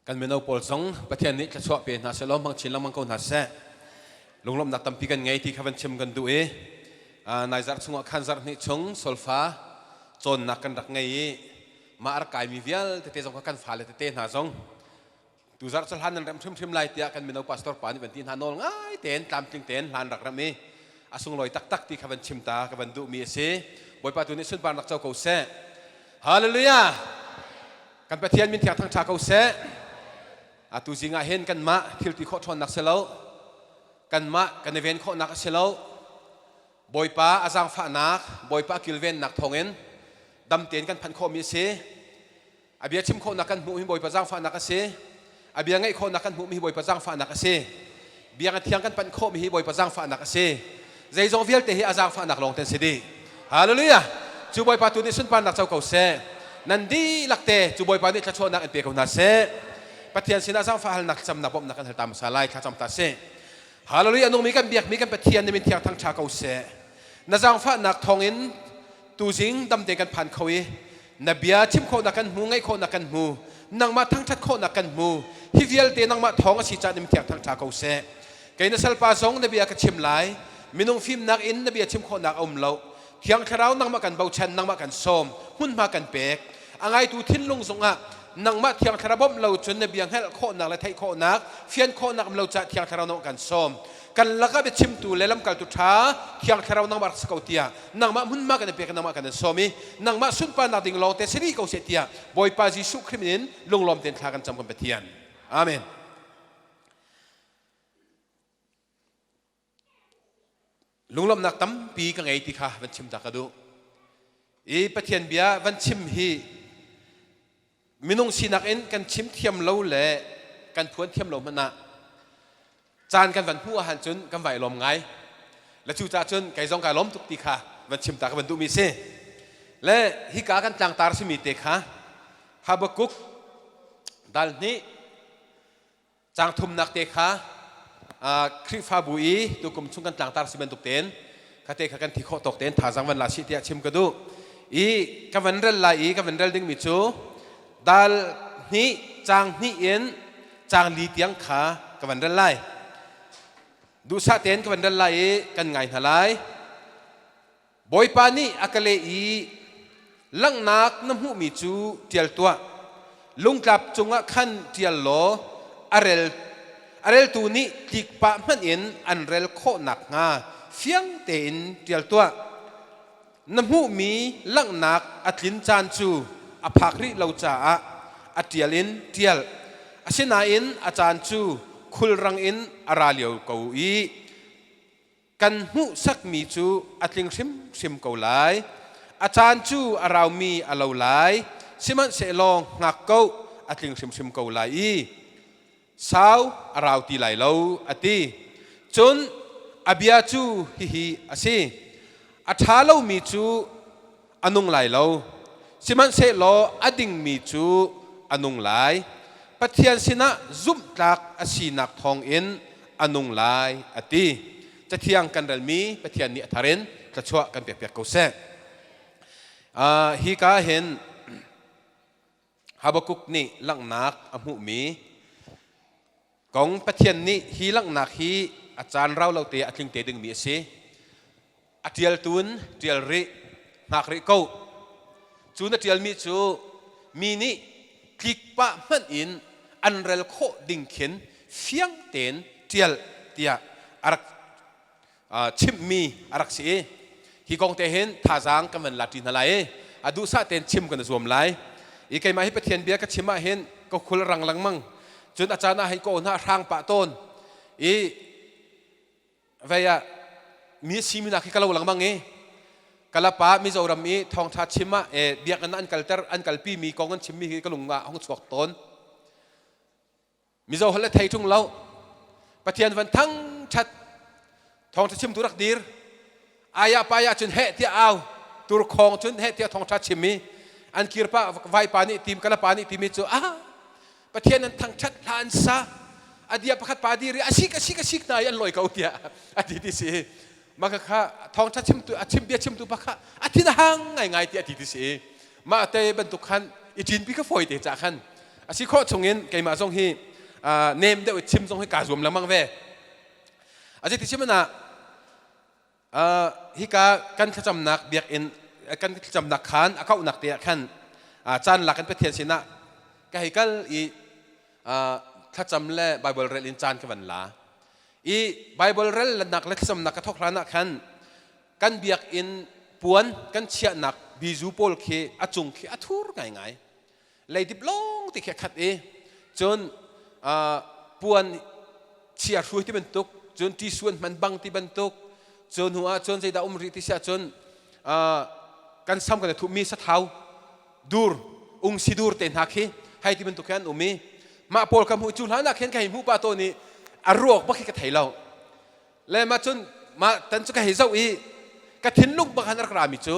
Kan mino pawl zong Pathian nih thluachuah pe hna seh law hmang chin lengmang ko hna seh. Lunglawmhnak tampi kan ngei ti kha van chim kan duh i nai zarh chungah khan zarh hnih chung solfa cawnnak kan rak ngei i mah a rak kaimi vialte te zong kha kan fale tete hna zong tuzarh cu hlan nan remh hrimhrim lai tiah kan mino pastor pa nih van ti hna nawl ngai tein tlamtling tein hlan rak remh i a sunglawi taktak ti kha van chim ta ka van duhmi a si. Bawipa tu nih sunparnak co ko seh. Hallelujah! Kan Pathian min thiang thangṭha ko seh. Atu zing ah hin kanmah thil ti khawh ṭhawnnak si lo, kanmah kan i ven khawhnak a si lo. Bawipa a zaangfahnak, Bawipa a kilvennak thawngin dam tein kan phanh khawhmi a si. A bia chim khawhnak kan hmuh hi Bawipa zaangfahnak a si. A bia ngaih khawhnak kan hmuhmi hi Bawipa zaangfahnak a si. Biakinn thiang kan panh khawhmi hi Bawipa zaangfahnak a si. Zeizong vialte hi a zaangfahnak lawng te an si dih. Hallelujah! Cu Bawipa tu nih sunparnak co ko seh. Nan dihlak te cu Bawipa nih thluachuahnak in pe ko hna seh. Pathian sinah zaangfah halnak thlacamnak bawmhnak kan hal ta hmasa lai. Thlacam ta sih. Hallelujah nungmi kan biakmi kan Pathian nih min thiang thangṭha ko seh. Na zaangfahnak thawngin tuzing damte kan phan kho i na bia chim khawhnak kan hmu, ngaih khawhnak kan hmu, nangmah thangṭhat khawhnak kan hmu. Hi vialte nangmah thawng a si caah na min thiang thangṭha ko seh. Kei na salpa zong na bia ka chim lai. Minung fimnak in na bia chim khawhnak a um lo. Thiang Thlarau nangmah kan bochan, nangmah kan sawm, hmunhma kan pek. A ngaitu thinlung zongah nangmah Thiang Thlarau bawmh lo cun na bia hngalh khawhnak le theih khawhnak, fian khawhnak um lo caah Thiang Thlarau nangmah kan sawm. Kan lakah biachimtu le lamkaltu ṭha Thiang Thlarau nangmah rak si ko tiah nangmah hmunhma kan in pek nangmah kan in sawm i nangmah sunparnak ding lawng te si rih ko seh tiah Bawipa Jesuh Khrih min in lunglawm tein thla kan cam kan Pathian. Amen. Lunglawmhnak tampi ka ngei ti kha van chim ta ka duh. I Pathian bia van chim hi minung sinak in kan chim thiam lo le kan phuan thiam lo hmanh ah caan kan van hmuh ahhan cun kan vai lawm ngai. Le cu caah cun kei zong kai lawm tuk ti kha van chim ta ka van duhmi si. Le hika kan tlangtar simi te kha Habakkuk dal hnih Caang thumnak te kha Khrihfabu i tukum chung kan tlangtar si bantuk tein kha te kha kan thi khawh tawk tein thazaang van la sih tiah chim ka duh. I ka van rel lai i ka van rel dingmi cu dal hnih caang hnih in caang li tiang kha ka van rel lai. Duhsah tein ka van rel lai i kan ngai hna lai. Bawipa nih a ka leh i langhnak na hmuhmi cu ṭial tuah. Lungtlap cungah khan ṭial law a rel a reltu nih tlik pah hmanh in an rel khawh nakhnga fiang tein ṭial tuah. Na hmuhmi langhnak a tlin caan cu a phak rih lo caah a ṭial in ṭial. Asinain a caan cu khulrang in a ra lio ko i kan hmuhsakmi cu a tling hrimhrim ko lai. A caan cu a raumi a lo lai, sihmanhsehlaw hngak ko a tling hrimhrim ko lai i sau a rau ti lai lo, a ti. Cun a bia cu hihi a si: A ṭha lomi cu a nung lai lo, sihmanhsehlaw a dingmi cu a nung lai. Pathian sinah zumhtlak a sinak thawngin a nung lai, a ti. Cathiang kan relmi Pathian nih a thar in thluachuah kan pekpiak ko seh. Hika hin Habakkuk nih langhnak a hmuhmi kong Pathian nih hi langhnak hi a caan rau lo te a tling te dingmi a si. A ṭial tun ṭial rih, hngak rih ko. Cu na ṭialmi cu mi nih tlik pah hmanh in an rel khawh ding khin fiang tein ṭial tiah a rak chimhmi a rak si i hi kong te hin thazaang kan van la ṭi hna lai i a duhsah tein chim kan i zuam lai. I keimah hi Pathian bia ka chim ah hin ka khul rang lengmang. Cun a caan ah hei ka aw hna a hrang pah tawn i vei ah mi simi nak hi ka lo lengmang i kalapa Mizoram i thawngṭha chim ah biakinn an kalter an kalpi mi kong an chimmi hi ka lung ah hong chuak tawn. Mizo holh le thei ṭung lo. Pathian van thangṭhat thawngṭha chimtu rak dir. Aya paya cun heh tiah au. Turkhong cun heh tiah thawngṭha chim i an kirpa vaipa nih tim kalapa nih timi cu ah Pathian an thangṭhat hla an sa adia pakhat pa dir i asik asik asik hna i an lawi ko tiah a ti ti si. Mah kha thawngṭha chimtu a chim bia chimtu pa kha a thin a hang ngaingai ti a ti ti si i mah te bantuk khan i ṭinpi kha fawi te cah khan a si khawh chungin keimah zong hi nem deuh i chim zong hi kaa zuam lengmang ve. A ti chim ah hika kan thlacamnak biakinn kan thlacamnak khaan a kauhnak te ah khan caan lak in Pathian sinah ka hei kal i thlacam le Bible rel in caan ka van la. I Bible relnak le thlacamnak ka thawk hlan ah khan kan biakinn puan kan chiahnak bizu pawl khi a cung khi a thur ngaingai. Leidip lawng ti khi a khat i cun puan chia hruai ti bantuk cun tisuan hman bang ti bantuk cu hnu ah cun zeidah um rih ti si ahcun kan sam kan i thuhmi sathau dur ungsi dur te hna khi hei ti bantuk khi an um i mah pawl ka hmuh cu hlan ah khin ka hei hmuh pah tawn i a ruak bak khi ka thei lo le mah cun mah tan cu ka hei zoh i ka thinlung bak han rak rami cu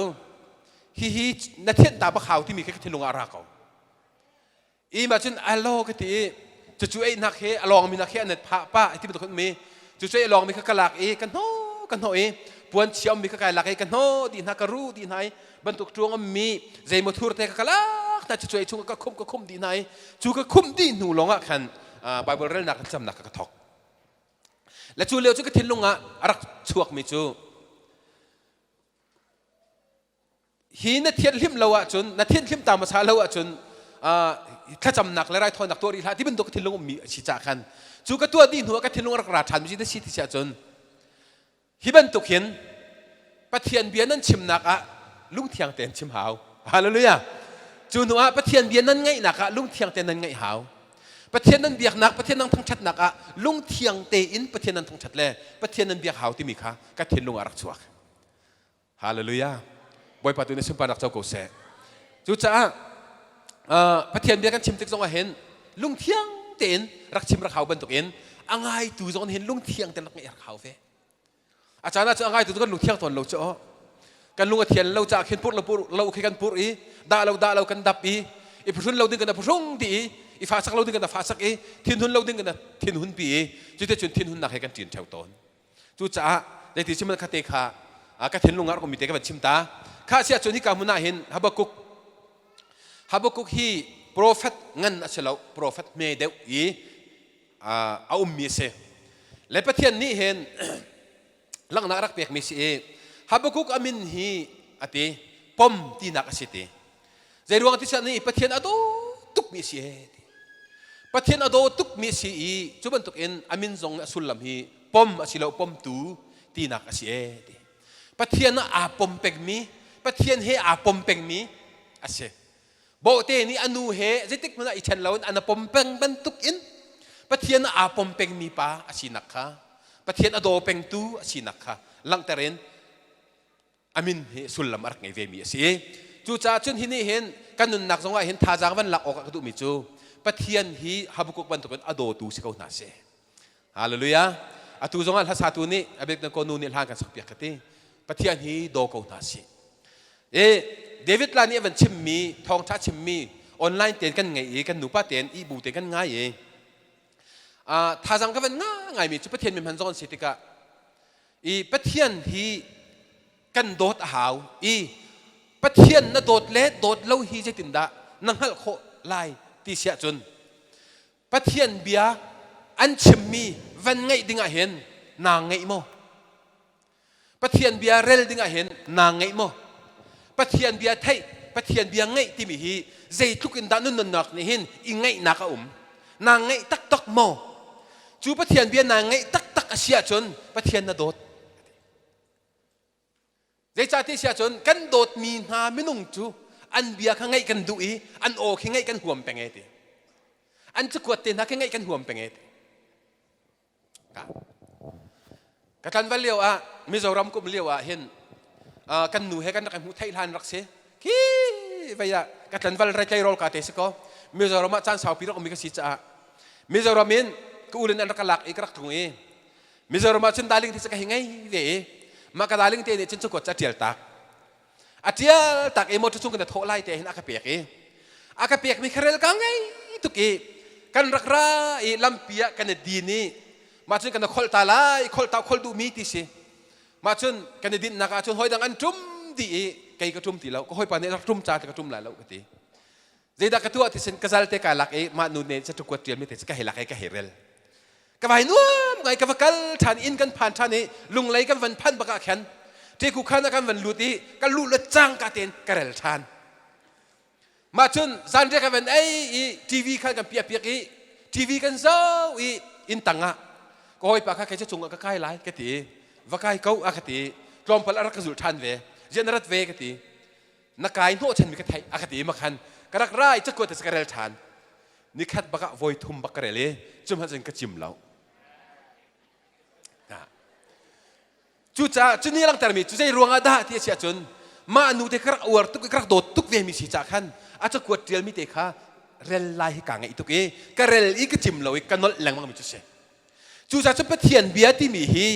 hihi na thianh ta bak hau timi khi ka thinlung ah a ra ko. I mah cun alo ka ti i cucu einak he a lawngmi nak he an phah pa ti bantuk mi cucu ei lawngmi kha ka lak i ka hnawh ka hnawh i puan chia ummi kha kai lak i ka hnawh dih hna ka ru dih hna i bantuk ṭuang ummi zeimaw thur te ka ka lak hna cucu ei chung ka khumh ka khumh dih hna i cu ka khumh dih hnu lawngah khan Bible relnak thlacamnak ka thawk. Le cu lio cu ka thinlung ah a rak chuakmi cu Hi na thianhhlimh lo ahcun, na thianhhlimh ta hmasa lo ahcun thlacamnak le raithawinak tuah rih hlah ti bantuk ka thinlung ummi a si caah khan cu ka tuah dih hnu ah ka thinlung a rak ra ṭhan mi na si ti si ahcun hi bantuk hin Pathian bia nan chimnak ah lungthiang tein chim hau. Hallelujah. Cu hnu ah Pathian bia nan ngaihnak ah lungthiang tein nan ngaih hau. Pathian nan biaknak, Pathian nan thangṭhatnak ah lungthiang tein Pathian nan thangṭhat le Pathian nan biak hau timi kha ka thinlung ah rak chuak. Hallelujah. Bawipa tu nih sunparnak co ko seh. Cucaah Pathian bia kan chim tik zongah hin lungthiang tein rak chim rak hau bantukin a ngaitu zong hin lungthiang tein rak ngeih rak hau ve. A caan ah cu a ngaitu cu kan lungthiang tawn lo cu aw. Kan lung a thian lo caah khin purh lo purh lo khi kan purh i dah lo dah lo kan dap i i phuhrun lo ding kan phuhrung ti i i fahsak lo ding kan fahsak i thinhun lo ding kan thinhun pi i cuticun thinhunnak he kan ṭin ṭheo tawn. Cucaah zeiti sim kha te kha ka thinlung ah rak ummi te ka van chim ta. Kha si ahcun hika hmun ah hin Habakkuk Habakkuk hi profet ngan a si lo, profet hme deuh i a ummi a si. Le Pathian nih hin langhnak rak pekmi si i Habakkuk a min hi a ti pom tinak a si ti. Zeiruang ti nih Pathian a daw tukmi a si ee ti. Pathian a daw tukmi a si i cu bantukin a min zong a sullam hi pom a si lo pomtu tinak a si ee ti. Pathian ah aa pom pengmi, Pathian he aa pom pengmi a si. Bawhte nih a nu he zeitik hmanh ah i ṭhen loin an a pom peng bantuk in Pathian ah aa pom pengmi pa a sinak kha Pathian a daw pengtu a sinak kha langhter in a min hi sullam a rak ngei vemi a si. Cucaah cun hi nih hin kan nunnak zongah hin thazaang van lak awk ah ka duhmi cu Pathian hi Habakkuk bantukin a dawtu si ko hna seh. Hallelujah. Atu zongah hlasatu nih Abednego nu nih hla kan sakpiak ka ti. Pathian hi daw ko hna sih. E David la nih a van chimmi thawngtha chimmi online tein kan ngei i kan nupa tein i bu tein kan ngai i thazaang ka van nga ngaimi cu Pathian mi hman zong an si tikah I Pathian hi kan dawt a hau i Pathian na dawt le dawt lo hi zeitindah na hngalh khawh lai ti si ahcun Pathian bia an chimmi van ngaih dingah hin naa ngaih maw? Pathian bia rel dingah hin naa ngaih maw? Pathian bia theih, Pathian bia ngaih timi hi zeitluk in dah nunnak nih hin i ngaihnak a um? Naa ngaih taktak maw? Cu Pathian bia naa ngaih taktak a si ahcun Pathian na dawt. Zeicah ti si ahcun kan dawtmi hna minung cu an bia kha ngaih kan duh i an aw khi ngaih kan huam peng e ti. An cakuat te hna khi ngaih kan huam peng e ti. Ka tlanval lio ah Mizoram kum lio ah hin kan nu he kan rak i hmuh theih hlan rak si. Khi vei ah ka tlanval re tleirawl ka te si ko. Mizoram ah caan saupi rak ummi ka si caah Mizoram in ka u an rak ka lak i ka rak tlung i Mizoram ah cun darling te ka hi ngei ve i mah ka darling te nih cun cakuat cu a ṭial tak. A ṭial tak i motor chung kan thawh lai te hin a ka pek i a ka pekmi kha rel ka ngei tuk i kan rak ra i lampi ah kan i din i mah cun kan kholh ta lai kholh ta kholh duhmi ti si. Mah cun kan i dinhnak ah cun hoi dang an ṭum dih i kei ka ṭum ti lo. Ka hawipa nih rak ṭum ca ka ṭum lai lo ka ti. Zeidah ka tuah ti sin ka zal te kai lak i mah nu ne cakuat ṭialmi te cu ka hei lak i ka hei rel. Ka vai nuam ngai ka va kal ṭhan inn kan phan ṭhan i lunglei kan van phanh bak ah khan ṭeku khan ah kan van lut i ka luh le cangka tein ka rel ṭhan. Mah cun zanriah kan van ei i TV khan kan piah piak i TV kan zoh i inn tang ah ka hawipa kha kei cu cung ah ka kai lai ka ti i va kai ko a ka ti tlawmpal a rak ka zulh ṭhan ve ziah na rat ve ka ti na kai hnawhchanmi ka theih a ka ti i makhan ka rak ra i cakuat ka rel ṭhan nikhat bak ah voi thum bak ka rel i cu hmanh cun ka cim lo. Cucaah cu nih a langhtermi cu zei ruangah dah ti a si ahcun mah nu te ka rak uar tuk i ka rak dawt tuk vemi si caah khan a cakuat ṭialmi te kha rel lai hi kaa ngaih tuk i ka rel i ka cim lo i ka nolh lengmangmi cu si. Cucaah cu Pathian bia timi hi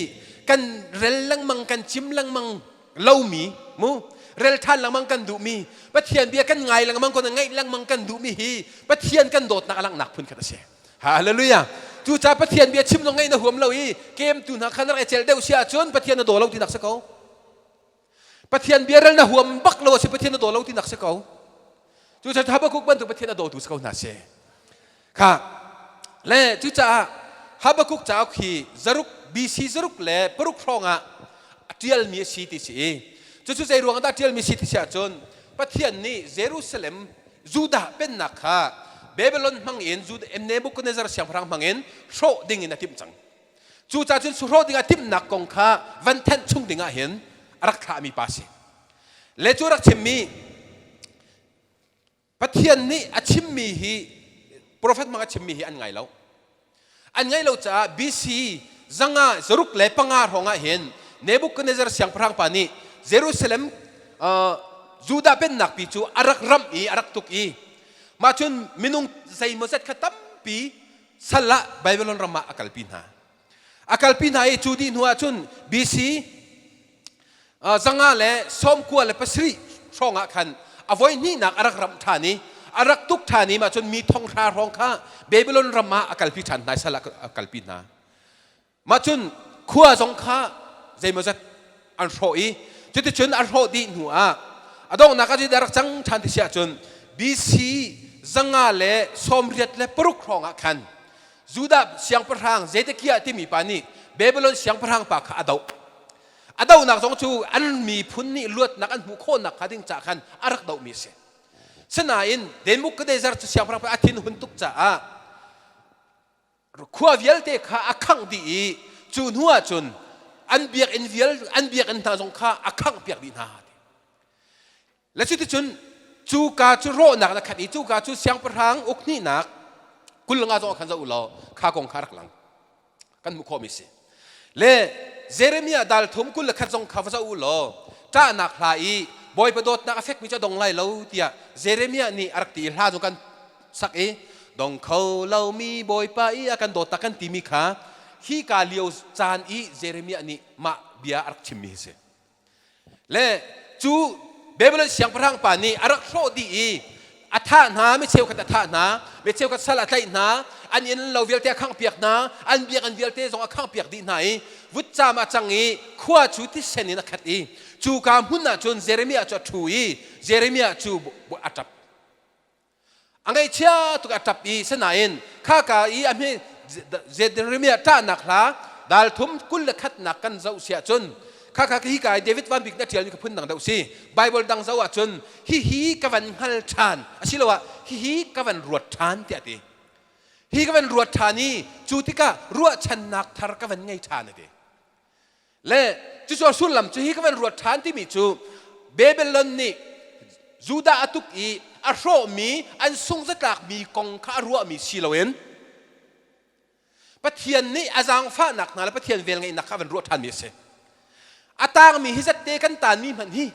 kan rel lengmang kan cim lengmang lomi mu rel ṭhan lengmang kan duhmi Pathian bia kan ngai lengmang kan ngaih lengmang kan duhmi hi Pathian kan dawtnak a langhnak phun khat a si. Hallelujah. Cucaah Pathian bia chim zong ngaih na huam lo i kemtu hna kha na rak i cel deuh si ahcun Pathian na daw lo tinak si ko. Pathian bia rel na huam bak lo a si Pathian na daw lo tinak si ko. Cucaah Habakkuk bantuk Pathian a dawtu si ko hna si. Kha le cucaah Habakkuk cauk hi zaruk BC zaruk le paruk hrawng ah a ṭialmi a si ti si i cucu zei ruang dah ṭialmi si ti si ahcun Pathian nih Jerusalem Judah pennak kha Babylon hmang in Nebuchadnezzar siangpahrang hmang in hrawh ding in a timh cang. Cucaah cun hrawh ding a timhnak kong kha van thenh chung ding ah hin a rak thlahmi pa si. Le cu rak chimmi Pathian nih a chimmi hi profet hmang a chimmi hi an ngai lo. An ngaih lo caah BC zanga 65 hrawng ah hin Nebuchadnezzar siangpahrang pa nih Jerusalem Judah pennak pi cu a rak ramh i a rak tuk i mah cun minung zeimawzat kha tampi sal ah Babylon ram ah a kalpi hna. A kalpi hna i cu dih hnu ah cun BC 197 hrawng ah khan a voi hnihnak a rak ramh ṭhan i a rak tuk ṭhan i mah cun mi thong hra hrawng kha Babylon ram ah a kalpi ṭhan hna sal ah a kalpi hna. Mah cun khua zong kha zeimawzat an hrawh i cuticun a hrawh dih hnu ah a donghnak ah zeidah rak cang ṭhan ti si ahcun BC 186 hrawng ah khan Judah siangpahrang Zedekiah timi pa nih Babylon siangpahrang pa kha a doh. A dohnak zong cu an miphun nih luatnak an hmuh khawhnak hnga ding caah khan a rak dohmi a si. Sinain Nebuchadnezzar cu siangpahrang pa a thin hun tuk caah khua vialte kha a khangh dih i cu hnu ah cun an biakinn vial an biakinn hna zong kha a khangh piak dih hna. Le cuticun cuka cu rawhnak na khat i cuka cu siangpahrang uk hnihnak 25 zong ah khan zoh u law kha kong kha rak lang. Kan hmuh khawhmi si. Le Jeremiah dal thum 21 zong kha va zoh u law ṭahnak hla i Bawipa dawtnak a fekmi cu a dong lai lo tiah Jeremiah nih a rak ti i hla zong kan sak i dong kho lomi Bawipa i a kan dawtnak kan timi kha hi ka lio caan i Jeremiah nih mah bia a rak chimmi hi si. Le cu Babylon siangpahrang pa nih a rak hrawh dih i a thah hna, mi cheukhat a thah hna, mi cheukhat sal a tlaih hna, an inn lo vialte a khanghpiak hna, an biakinn vialte zong a khanghpiak dih hna i vutcam a cang i khua cu thisen in a khat i cuka hmun ah cun Jeremiah cu a ṭhu i Jeremiah cu a ṭap. A ngaihchia tuk a ṭap i sinain khaka i a hme Jeremiah ṭahnak hla dal thum 21nak kan zoh si ahcun khakha hi ka i David Van Bik na ṭialmi ka phun dang deuh si Bible dang zoh ahcun hihi ka van hngal ṭhan asiloah hihi ka van ruat ṭhan tiah a ti. Hi ka van ruat ṭhan i cu tikah ruahchannak thar ka van ngei ṭhan a ti. Le cucu a sullam cu hi ka van ruat ṭhan timi cu Babylon nih Judah a tuk i a hrawhmi an sungzatlakmi kong kha a ruahmi si loin Pathian nih a zaangfahnak hna le Pathian velngeihnak kha a van ruah ṭhanmi a si. A tangmi hi zatte kan taanmi hmanh hi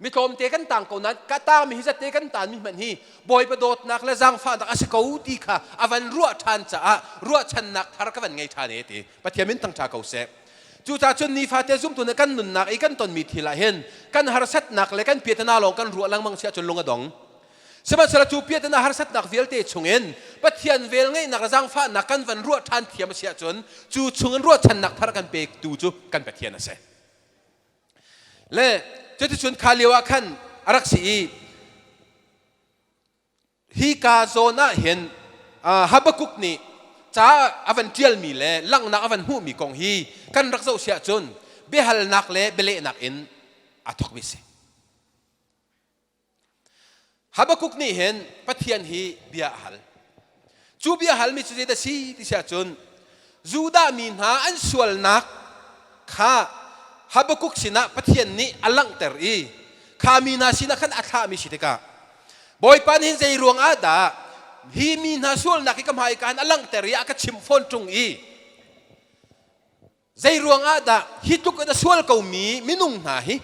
mi tlawmte kan tang ko nain ka tangmi hi zatte kan taanmi hmanh hi Bawipa dawtnak le zaangfahnak a si ko ti kha a van ruah ṭhan caah ruahchannak thar ka van ngei ṭhan e ti Pathian min thangṭha ko seh. Cucaah cun nifate zumtu nih kan nunnak i kan tonmi thil ah hin kan harsatnak le kan piatana lawng kan ruah lengmang si ahcun lung a dong. Sihmanhsehlaw cu piatana harsatnak vialte chungin Pathian velngeihnak le zaangfahnak kan van ruah ṭhan thiam a si ahcun cu chungin ruahchannak thar kan pektu cu kan Pathian a si. Le cuticun kha lio ah khan a rak si i hi ka zawn ah hin Habakkuk nih ca a van ṭialmi le langhnak a van hmuhmi kong hi kan rak zoh si ahcun biahalnak le bialehnak in aa thawkmi a si. Habakkuk nih hin Pathian hi bia a hal. Cu bia halmi cu zeidah a si ti si ahcun Judah mi hna an sualnak kha Habakkuk sinah Pathian nih a langhter i kha mi hna sinah khan a thlahmi si tikah Bawipa nih hin zei ruang ah dah hi mi hna sualnak hi ka hmaika hin a langhter i a ka chimh fawn ṭung i zei ruang ah dah hi tluk in a sual komi minung hna hi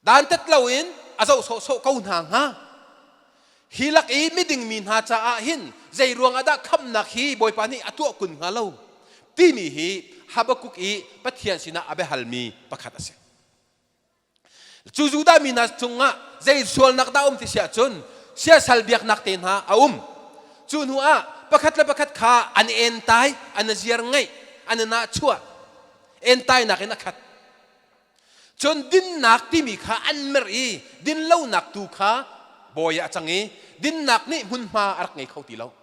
Dantat loin a zoh sawhsawh ko hna hnga. Hi lak i miding mi hna caah hin zei ruangah dah khamhnak hi Bawipa nih a tuah kun hnga lo timi hi Habakkuk i Pathian sinah a biahalmi pakhat a si. Cu Judah mi hna cungah zei sualnak dah um ti si ahcun siasal biaknak te hna a um. Cu hnu ah pakhat le pakhat kha an entai, an ziar ngeih, an nahchuah, entainak in a khat. Cun dinnak timi kha an merh i dinlonak tu kha bawi ah a cang i dinnak nih hmunhma a rak ngei kho ti lo.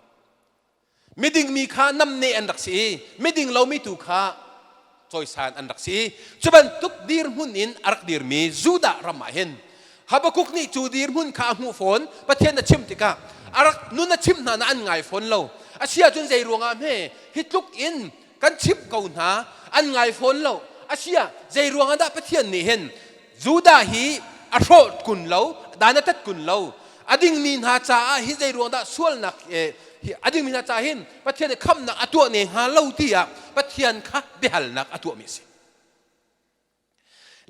Miding mi kha namneh an rak si i miding lomi tu kha cawisan an rak si i cu bantuk dirhmun in a rak dirmi Judah ram ah hin Habakkuk nih cu dirhmun kha a hmuh fawn. Pathian a chim tikah a rak nun a chimh hna na an ngai fawn lo. A si ahcun zei ruangah hme hi tluk in kan chimh ko hna an ngai fawn lo asia zei ruangah dah Pathian nih hin Judah hi a hrawh kun lo dan a tat kun lo a dingmi hna caah hi zei ruang dah sualnak a dingmi hna caah hin Pathian nih khamnak a tuah ne hnga lo tiah Pathian kha biahalnak a tuahmi a si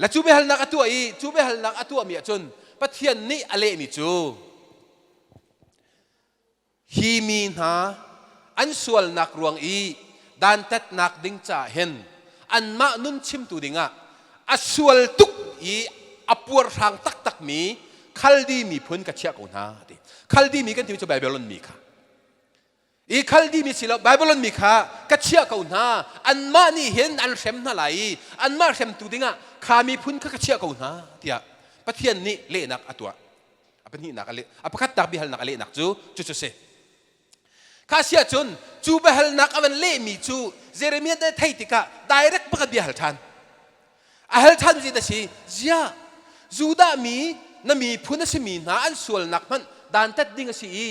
Le cu biahalnak a tuah i cu biahalnak a tuahmi ahcun Pathian nih a lehmi cu Hi mi hna an sualnak ruang i dantatnak ding caah hin anmah nun chimtu dingah a sual tuk i a puarhrang taktakmi Khaldi miphun ka chiah ko hna ti. Khaldi mi kan timi cu Babylon mi kha. I Khaldi mi si lo Babylon mi kha ka chiah ko hna. Anmah nih hin an hrem hna lai i anmah hremtu dingah kha miphun kha ka chiah ko hna tiah Pathian nih lehnak a tuah. A pahnihnak a leh a pakhatnak biahalnak a lehnak cu cucu si. Kha si ahcun cu biahalnak a van lehmi cu Jeremiah nih thei tikah direct pakhat bia hal ṭhan. A hal ṭhan mi a si ziah Judah mi na miphun a simi hna an sualnak hmanh dantat ding a si i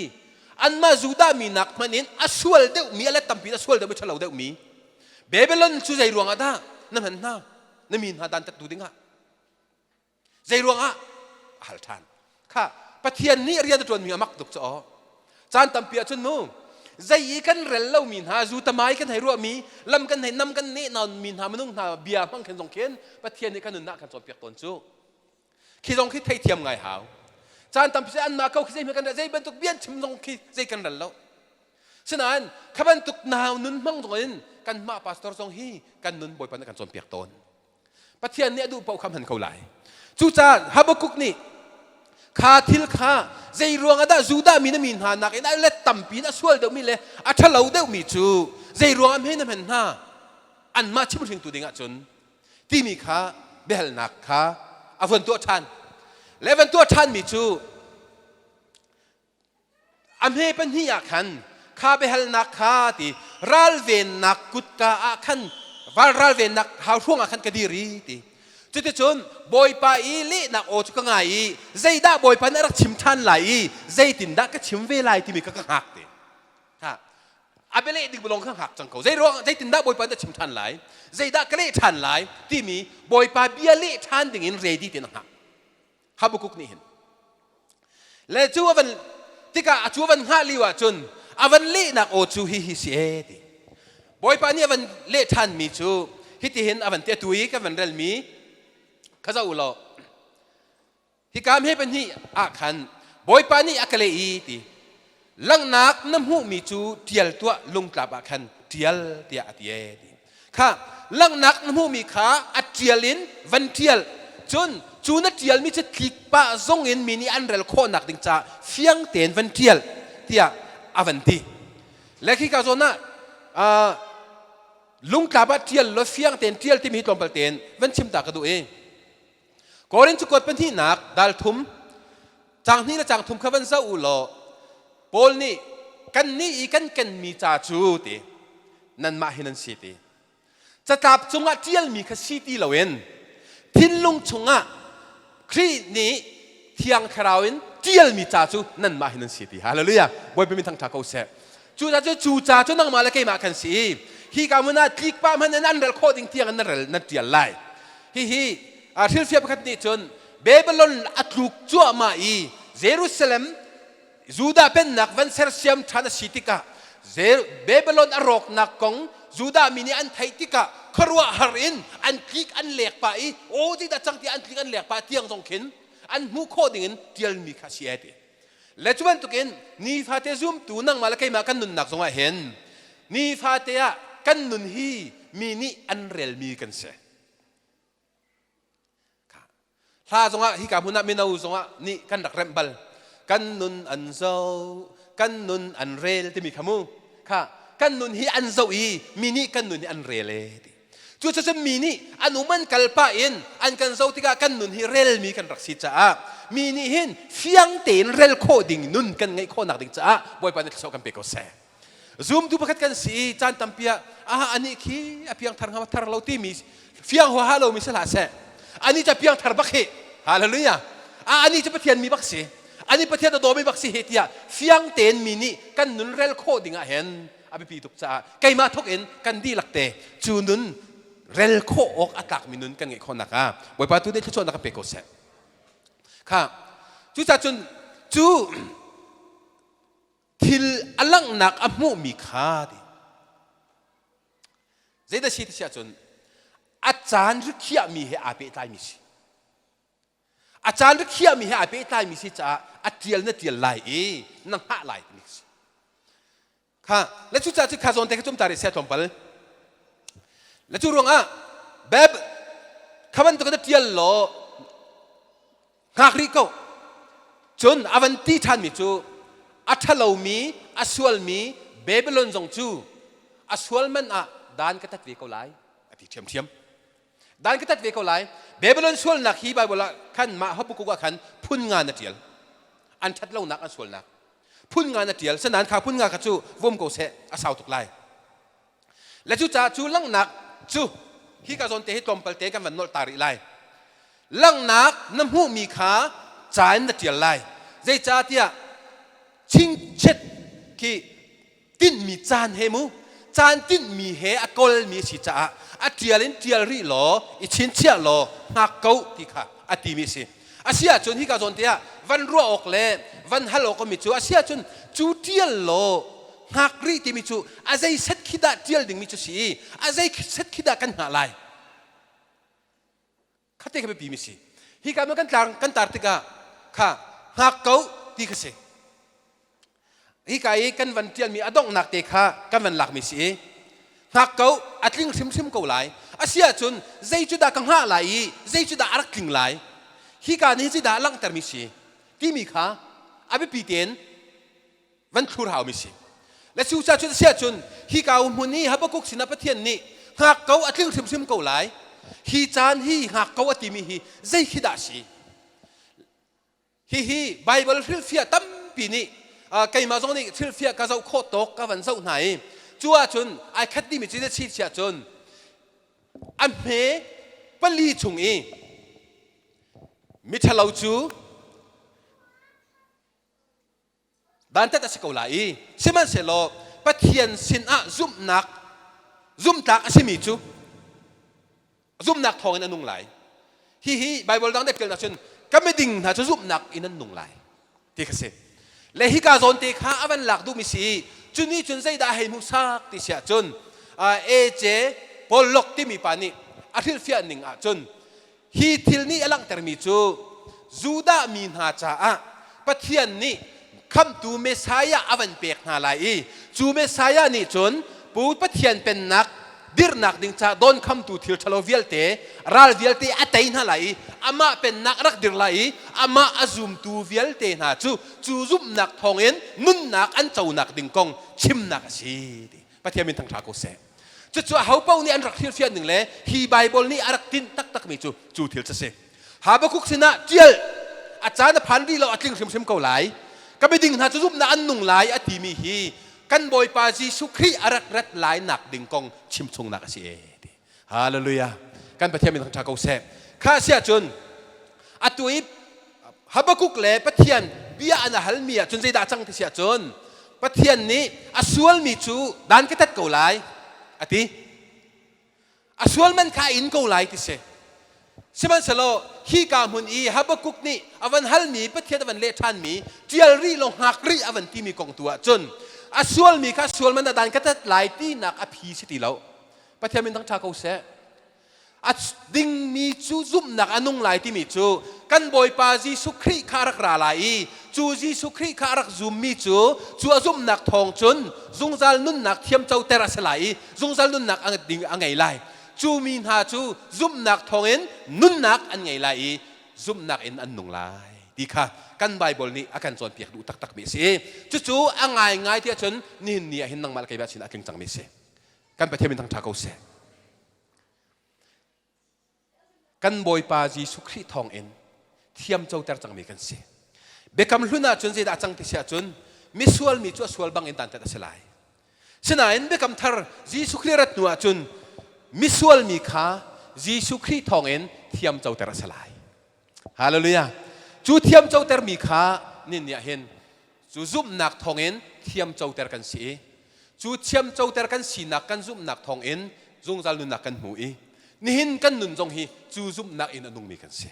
anmah Judah mi nak hmanh in a sual deuhmi a let tampi in a sual deuhmi ṭhalo deuhmi Babylon cu zei ruangah dah na hman hna na mi hna dantattu dingah Zei ruangah? A hal ṭhan. Kha Pathian nih rian a ṭuanmi a mak tuk cu aw. Caan tampi ahcun mu zei i kan rel lomi hna zu tamai kan hei ruahmi lam kan hei nam kan neh nawnmi hna minung hna bia hmang khin zong khin Pathian nih kan nunnak kan cawnpiak tawn cu. Khi zong khi theithiam ngai hau. Caan tampi cu anmah ko khi zei kan zei bantuk bian chim zong khi zei kan rel lo. Sinain kha bantuk nau nun hmang zong in kanmah pastor zong hi kan nun Bawipa nih kan cawnpiak tawn. Pathian nih a duh paoh kha hman ko lai. Cucaah Habakkuk nih kha thil kha zei ruangah dah Judah mi na mi hna nakin a let tampi in a sual deuhmi le a ṭhalo deuhmi cu zei ruangah hme na hman hna anmah chimhringtu ding ahcun timi kha biahalnak kha a von tuah ṭhan. Le van tuah ṭhanmi cu A hme pahnih ah khan kha biahalnak kha ti ralvennak kutka ah khan ralvennak hauhruang ah khan ka dir i ti. Cuticun Bawipa i lehnak aw cu ka ngai i zeidah Bawipa nih a rak chim ṭhan lai i zeitindah ka chim ve lai timi kha ka hngak ti. Ha. A bialeh ding lawng kha hngak cang ko. Zei ruang zeitindah Bawipa nih a chim ṭhan lai? Zeidah ka leh ṭhan lai timi Bawipa bia leh ṭhan dingin ready tein a hngak. Habakkuk nih hin le cu a van tikah a cu a van hngah lio ahcun a van lehnak aw cu hi hi si e ti Bawipa nih a van leh ṭhanmi cu hitihin a van ti atu i kan van relmi kha zoh u law hika hme pahnih ah khan Bawipa nih a ka leh i ti Langhnak na hmuhmi cu ṭial tuah lungtlap ah khan ṭial tiah a ti ee ti. Kha langhnak na hmuhmi kha a ṭial in van ṭial. Cun cu na ṭialmi cu tlik pah zong in mi nih an rel khawhnak ding caah fiang tein van ṭial tiah a van ti. Le khika zawn ah uh, Lungtlap ah ṭial law fiang tein ṭial timi hi tlawmpal tein van chim ta ka duh i Korin cakuat pahnihnak dal thum caang hnih le caang thum kha van zoh u law Paul nih kannih i kan kenmi ca cu ti nanmah hi nan si ti catlap cungah ṭialmi kha si ti loin thinlung chungah Khrih nih Thiang Thlarau in ṭialmi ca cu nanmah hi nan si ti. Hallelujah. Bawipa min thangṭha ko seh. Cu ca cu cu ca cu nangmah le keimah kan si i hi ka hmun ah tlik pah hmanh in an rel khawh ding tiang in nan rel nan ṭial lai. Hihi hrilhfiah pakhat nih cun Babylon a tluk cuahmah i Jerusalem Judah pennak van sersiam ṭhan a si tikah Babylon a rawknak kong Judah mi nih an theih tikah khuaruahhar in an tlik an lek pah i aw zeidah cang tiah an tlik an lek pah tiang zong khin an hmuh khawh dingin ṭialmi kha a si ai ti. Le cu bantukin nifate zumtu nangmah le keimah kan nunnak zongah hin nifate ah kan nun hi mi nih an relmi kan si. Hla zongah hika hmun ah mino zongah nih kan rak remh bal. Kan nun an zoh, kan nun an rel timi kha mu. Kha kan nun hi an zoh i mi nih kan nun hi an rel e ti. Cucaah mi nih an um an kal pah in an kan zoh tikah kan nun hi relmi kan rak si caah mi nih hin fiang tein rel khawh ding nun kan ngeih khawhnak ding caah Bawipa nih thluachuah kan pe ko seh. Zumtu pakhat kan si i caan tampi ah aha anih khi a piangthar hnga thar lo timi fiang huaha lomi si hlah seh. Anih cu a piangthar bak hi. Hallelujah. A anih cu Pathian mi bak si. Anih Pathian a dawmi bak si hi tiah fiang tein mi nih kan nun rel khawh ding ah hin a biapi tuk caah keimah thawk in kan dihlak te cu nun rel khawh awk a tlakmi nun kan ngeih khawhnak ah Bawipa tu nih thluachuahnak kan pe ko seh. Kha cucaah cun cu thil a langhnak a hmuhmi kha ti zeidah si ti si ahcun a caan rikhiahmi he aa pehtlaimi si a caan rikhiahmi he aa pehtlaimi si caah a tial na tial lai i na hngah lai timi si kha le cu caah cu kha zawn te kha cum ta rih sia tlawmpal le cu ruangah beb kha bantuk na tial law Hngak rih ko. Cun a van ti ṭhanmi cu a ṭhalomi, a sualmi Babylon zong cu a sual man ah dan ka tat ve ko lai a ti ṭhiamṭhiam. Dan ka tat ve ko lai. Babylon sualnak hi Bible ah khan mah Habakkuk ah khan phun nga na ṭial. An ṭhat lonak an sualnak. Phun nga na ṭial. Sanain kha phun nga kha cu vom ko seh a sau tuk lai. Le cucaah cu langhnak cu hika zawn te hi tlawmpal te kan van nolh ta rih lai. Langhnak na hmuhmi kha ca in na ṭial lai. Zeicahtiah chingchiat khi tinhmi caan he mu caan tinhmi he a kawlmi a si caah a ṭial in ṭial rih law i chinchiah law hngak ko ti kha a timi a si. A si ahcun hika zawn te ah van ruah awk le van hal awk mi cu a si ahcun cu ṭial law hngak rih timi cu a zei set khi dah ṭial dingmi cu si i a zei set khi dah kan hngah lai khate kha biapi mi si hika ma kan tlang kan tar tikah kha hngak ko ti kha si hika i kan van ṭialmi a donghnak te kha kan van lakmi si i hngak ko a tling hrimhrim ko lai a si ahcun zei cu dah ka hngah lai i zei cu dah a rak tling lai hika nih hi dah a langhtermi si timi kha a biapi tein van thlur haumi si le cu ca cun si ahcun hika hmun i Habakkuk sinah Pathian nih hngak ko a tling hrimhrim ko lai hi caan hi hngak ko a timi hi zei khi dah si Hihi Baibal hrilhfiah tampi nih keimah zong nih hrilhfiah ka zoh khawh tawk ka van zoh hna i cu ahcun ai khat dimi cu na chih cun a hme pali chung i miṭhalo cu dantat a si ko lai i sihmanhsehlaw Pathian sinah zumhnak zumhtlak a simi cu zumhnak thawngin a nung lai. Hihi Bible dang nih ṭial ahcun ka miding hna cu zumhnak in an nung lai ti kha si. Le hika zawn te kha a van lak duhmi si i cu nih cun zeidah a hei hmuhsak ti si ahcun AJ Pollock timi pa nih a hrilhfiah ning ahcun Hi thil nih a langhtermi cu Judah mi hna caah Pathian nih khamhtu Messiah a van pek hna lai i cu Messiah nih cun pu Pathian pennak dirhnak ding caah dawnkhamtu thil ṭhalo vialte ral vialte a tei hna lai i amah pennak a rak dir lai i amah a zumtu vialte hna cu cu zumhnak thawngin nunnak an conak ding kong chimnak a si ti Pathian min thangṭha ko seh. Cucu aho paoh nih an rak hrilhfiah ning le hi Baibal nih a rak tinh taktakmi cu cu thil cu a si. Habakkuk sinah ṭial a caan a phan rih lo a tling hrimhrim ko lai. Ka miding hna cu zumhnak an nung lai a timi hi kan Bawipa Jesuh Khrih a rak rat lai nak ding kong chimchungnak a si e. Hallelujah. Kan Pathian min thangṭha ko seh. Kha si ahcun atu i Habakkuk le Pathian bia an halmi ah cun zeidah cang ti si ahcun Pathian nih a sualmi cu dan ka tat ko lai a ti. A sual man kha a in ko lai ti si. Sihmanhsehlaw hi ka hmun i Habakkuk nih a van halmi Pathian a van leh ṭhanmi ṭial rih law hngak rih a van timi kong tu ah cun a sualmi kha sual man a dan ka tat lai tinak a phi si ti lo. Pathian min thangṭha ko seh. A dingmi cu zumhnak a nung lai timi cu kan Bawipa Jesuh Khrih kha a rak ra lai i cu Jesuh Khrih kha a rak zummi cu cu a zumhnak thawng cun zungzal nunnak thiamcoter a si lai i zungzal nunnak a ding a ngei lai. Cu mi hna cu zumhnak thawngin nunnak an ngei lai i zumhnak in an nung lai ti kha kan Baibal nih a kan cawnpiak duh taktakmi a si. Cucu a ngaingai tiah cun nihin ni ah hin nangmah le keimah sin a tling cangmi a si. Kan Pathian min thangṭha ko seh. Kan Bawipa Jesuh Khrih thawngin thiamcoter cangmi kan si. Biakam hlun ahcun zeidah a cang ti si ahcun misual mi cu a sual bangin dantat a si lai. Sinain biakam thar Jesuh Khrih rat hnu ahcun misual mi kha Jesuh Khrih thawngin thiamcoter a si lai. Hallelujah. Cu thiamcoter mi kha nin nih hin cu zumhnak thawngin thiamcoter kan si i cu thiamcoter kan sinak kan zumhnak thawngin zungzal nunnak kan hmu i nihin kan nun zong hi cu zumhnak in a nungmi kan si.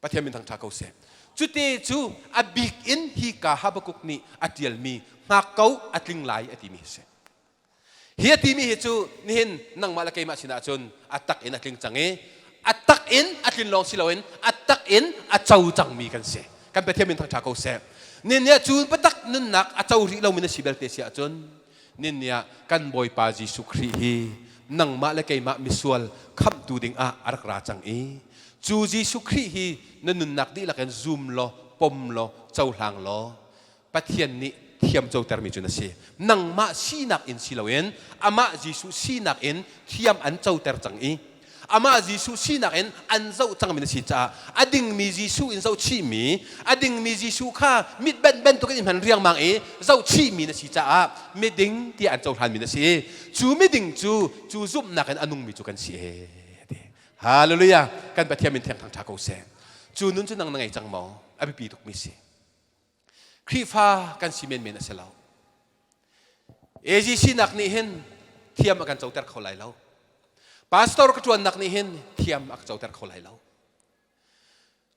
Pathian min thangṭha ko seh. Cute cu a bik in hi ka Habakkuk nih a ṭialmi hngak ko a tling lai a timi hi si. Hi a timi hi cu nihin nangmah le keimah sinah cun a tak in a tling cang i a tak in a tlin lawng si loin a tak in a co cangmi kan si. Kan Pathian min thangṭha ko seh. Nin nih cu biatak nunnak a co rih lomi na si belte si ahcun nin nih ah kan Bawipa Jesuh Khrih hi nangmah le keimah misual khamhtu ding ah a rak ra cang i cu Jesuh Khrih hi na nunnak dihlak in zum law pom law cohlang law Pathian nih thiam cotermi cu na si. Nangmah sinak in si loin amah Jesuh sinak in thiam an coter cang i amah Jesuh sinak in an zoh cangmi na si caah a dingmi Jesuh in zohchihmi a dingmi Jesuh kha mit ben bantukin i hman riangmang i zohchihmi na si caah miding tiah an cohlanmi na si i cu miding cu cu zumhnak in a nungmi cu kan si e ti. Hallelujah! Kan Pathian min thiang thangṭha ko seh. Cu nun cu nang na ngei cang maw? A biapi tukmi si. Khrihfa kan si menmen a si lo. AG sinak nih hin thiam a kan coter kho lai lo. Pastor ka ṭuannak nih hin thiam a ka coter kho lai lo.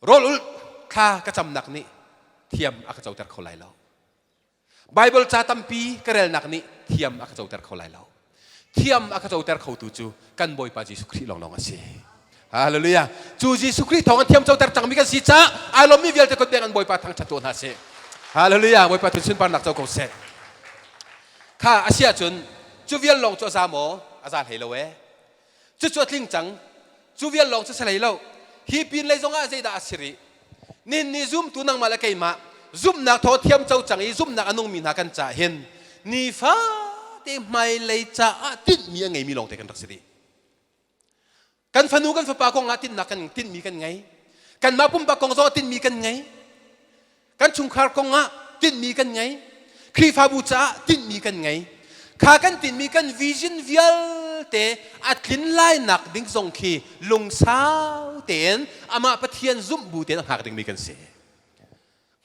Rawl ulh thla ka camnak nih thiam a ka coter kho lai lo. Bible ca tampi ka relnak nih thiam a ka coter kho lai lo. Thiam a ka coter khotu cu kan Bawipa Jesuh Khrih lawnglawng a si. Hallelujah. Cu Jesuh Khrih thawng in thiam coter cangmi kan si caah ai lawmmi vialte kut beng an Bawipa thangṭhat tuah hna sih. Hallelujah. Bawipa tu sunparnak co ko seh. Kha a si ahcun cu vial lawng cu a za maw? A za hlei lo ee. Cucu a tling cang. Cu vial lawng cu si hlei lo. Hi pin lei zongah zeidah a si rih? Nin nih zumtu nangmah le keimah zumhnak thaw thiam co cang i zumhnak a nungmi hna kan caah hin nifate hmailei caah tinhmi a ngeimi lawngte kan rak si rih. Kan fanu kan fapa kong ah tinhnak kan tinhmi kan ngei. Kanmah pumpak kong zong ah tinhmi kan ngei. Kan chungkhar kong ah tinhmi kan ngei. Khrihfabu caah tinhmi kan ngei. Kha kan tinhmi kan vision vialte a tlin lainak ding zong khi lungsau tein amah Pathian zumh bu tein a hngak dingmi kan si.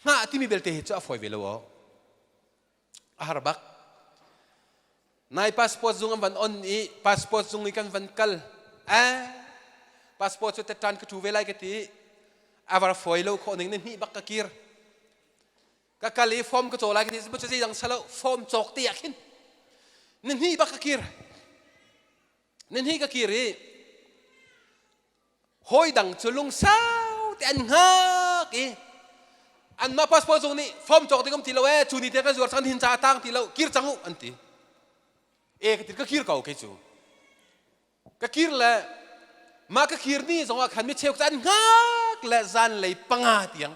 Hngah timi belte hi cu a fawi ve lo aw. A har bak. Nai passport zung an van on i passport zung i kan van kal. Eh, passport cu tettan ka ṭu ve lai ka ti. A var fawi lo khawh ning ni hnih bak ka kir. Ka kal i form ka caw lai ka ti cu zeidang salo form cawk te ah khin ni hnih bak ka kir. Ni hnih ka kir i hawi dang cu lungsau te an hngak i anmah passport zung nih form cawk ding um ti lo ee cu ni te kan zuar cang hin ca a tang ti lo kir cang u an ti e ka ti ka kir ko kei cu ka kir le mah ka kir ni zong ah khan mi cheu an hngak le zan lei panga tiang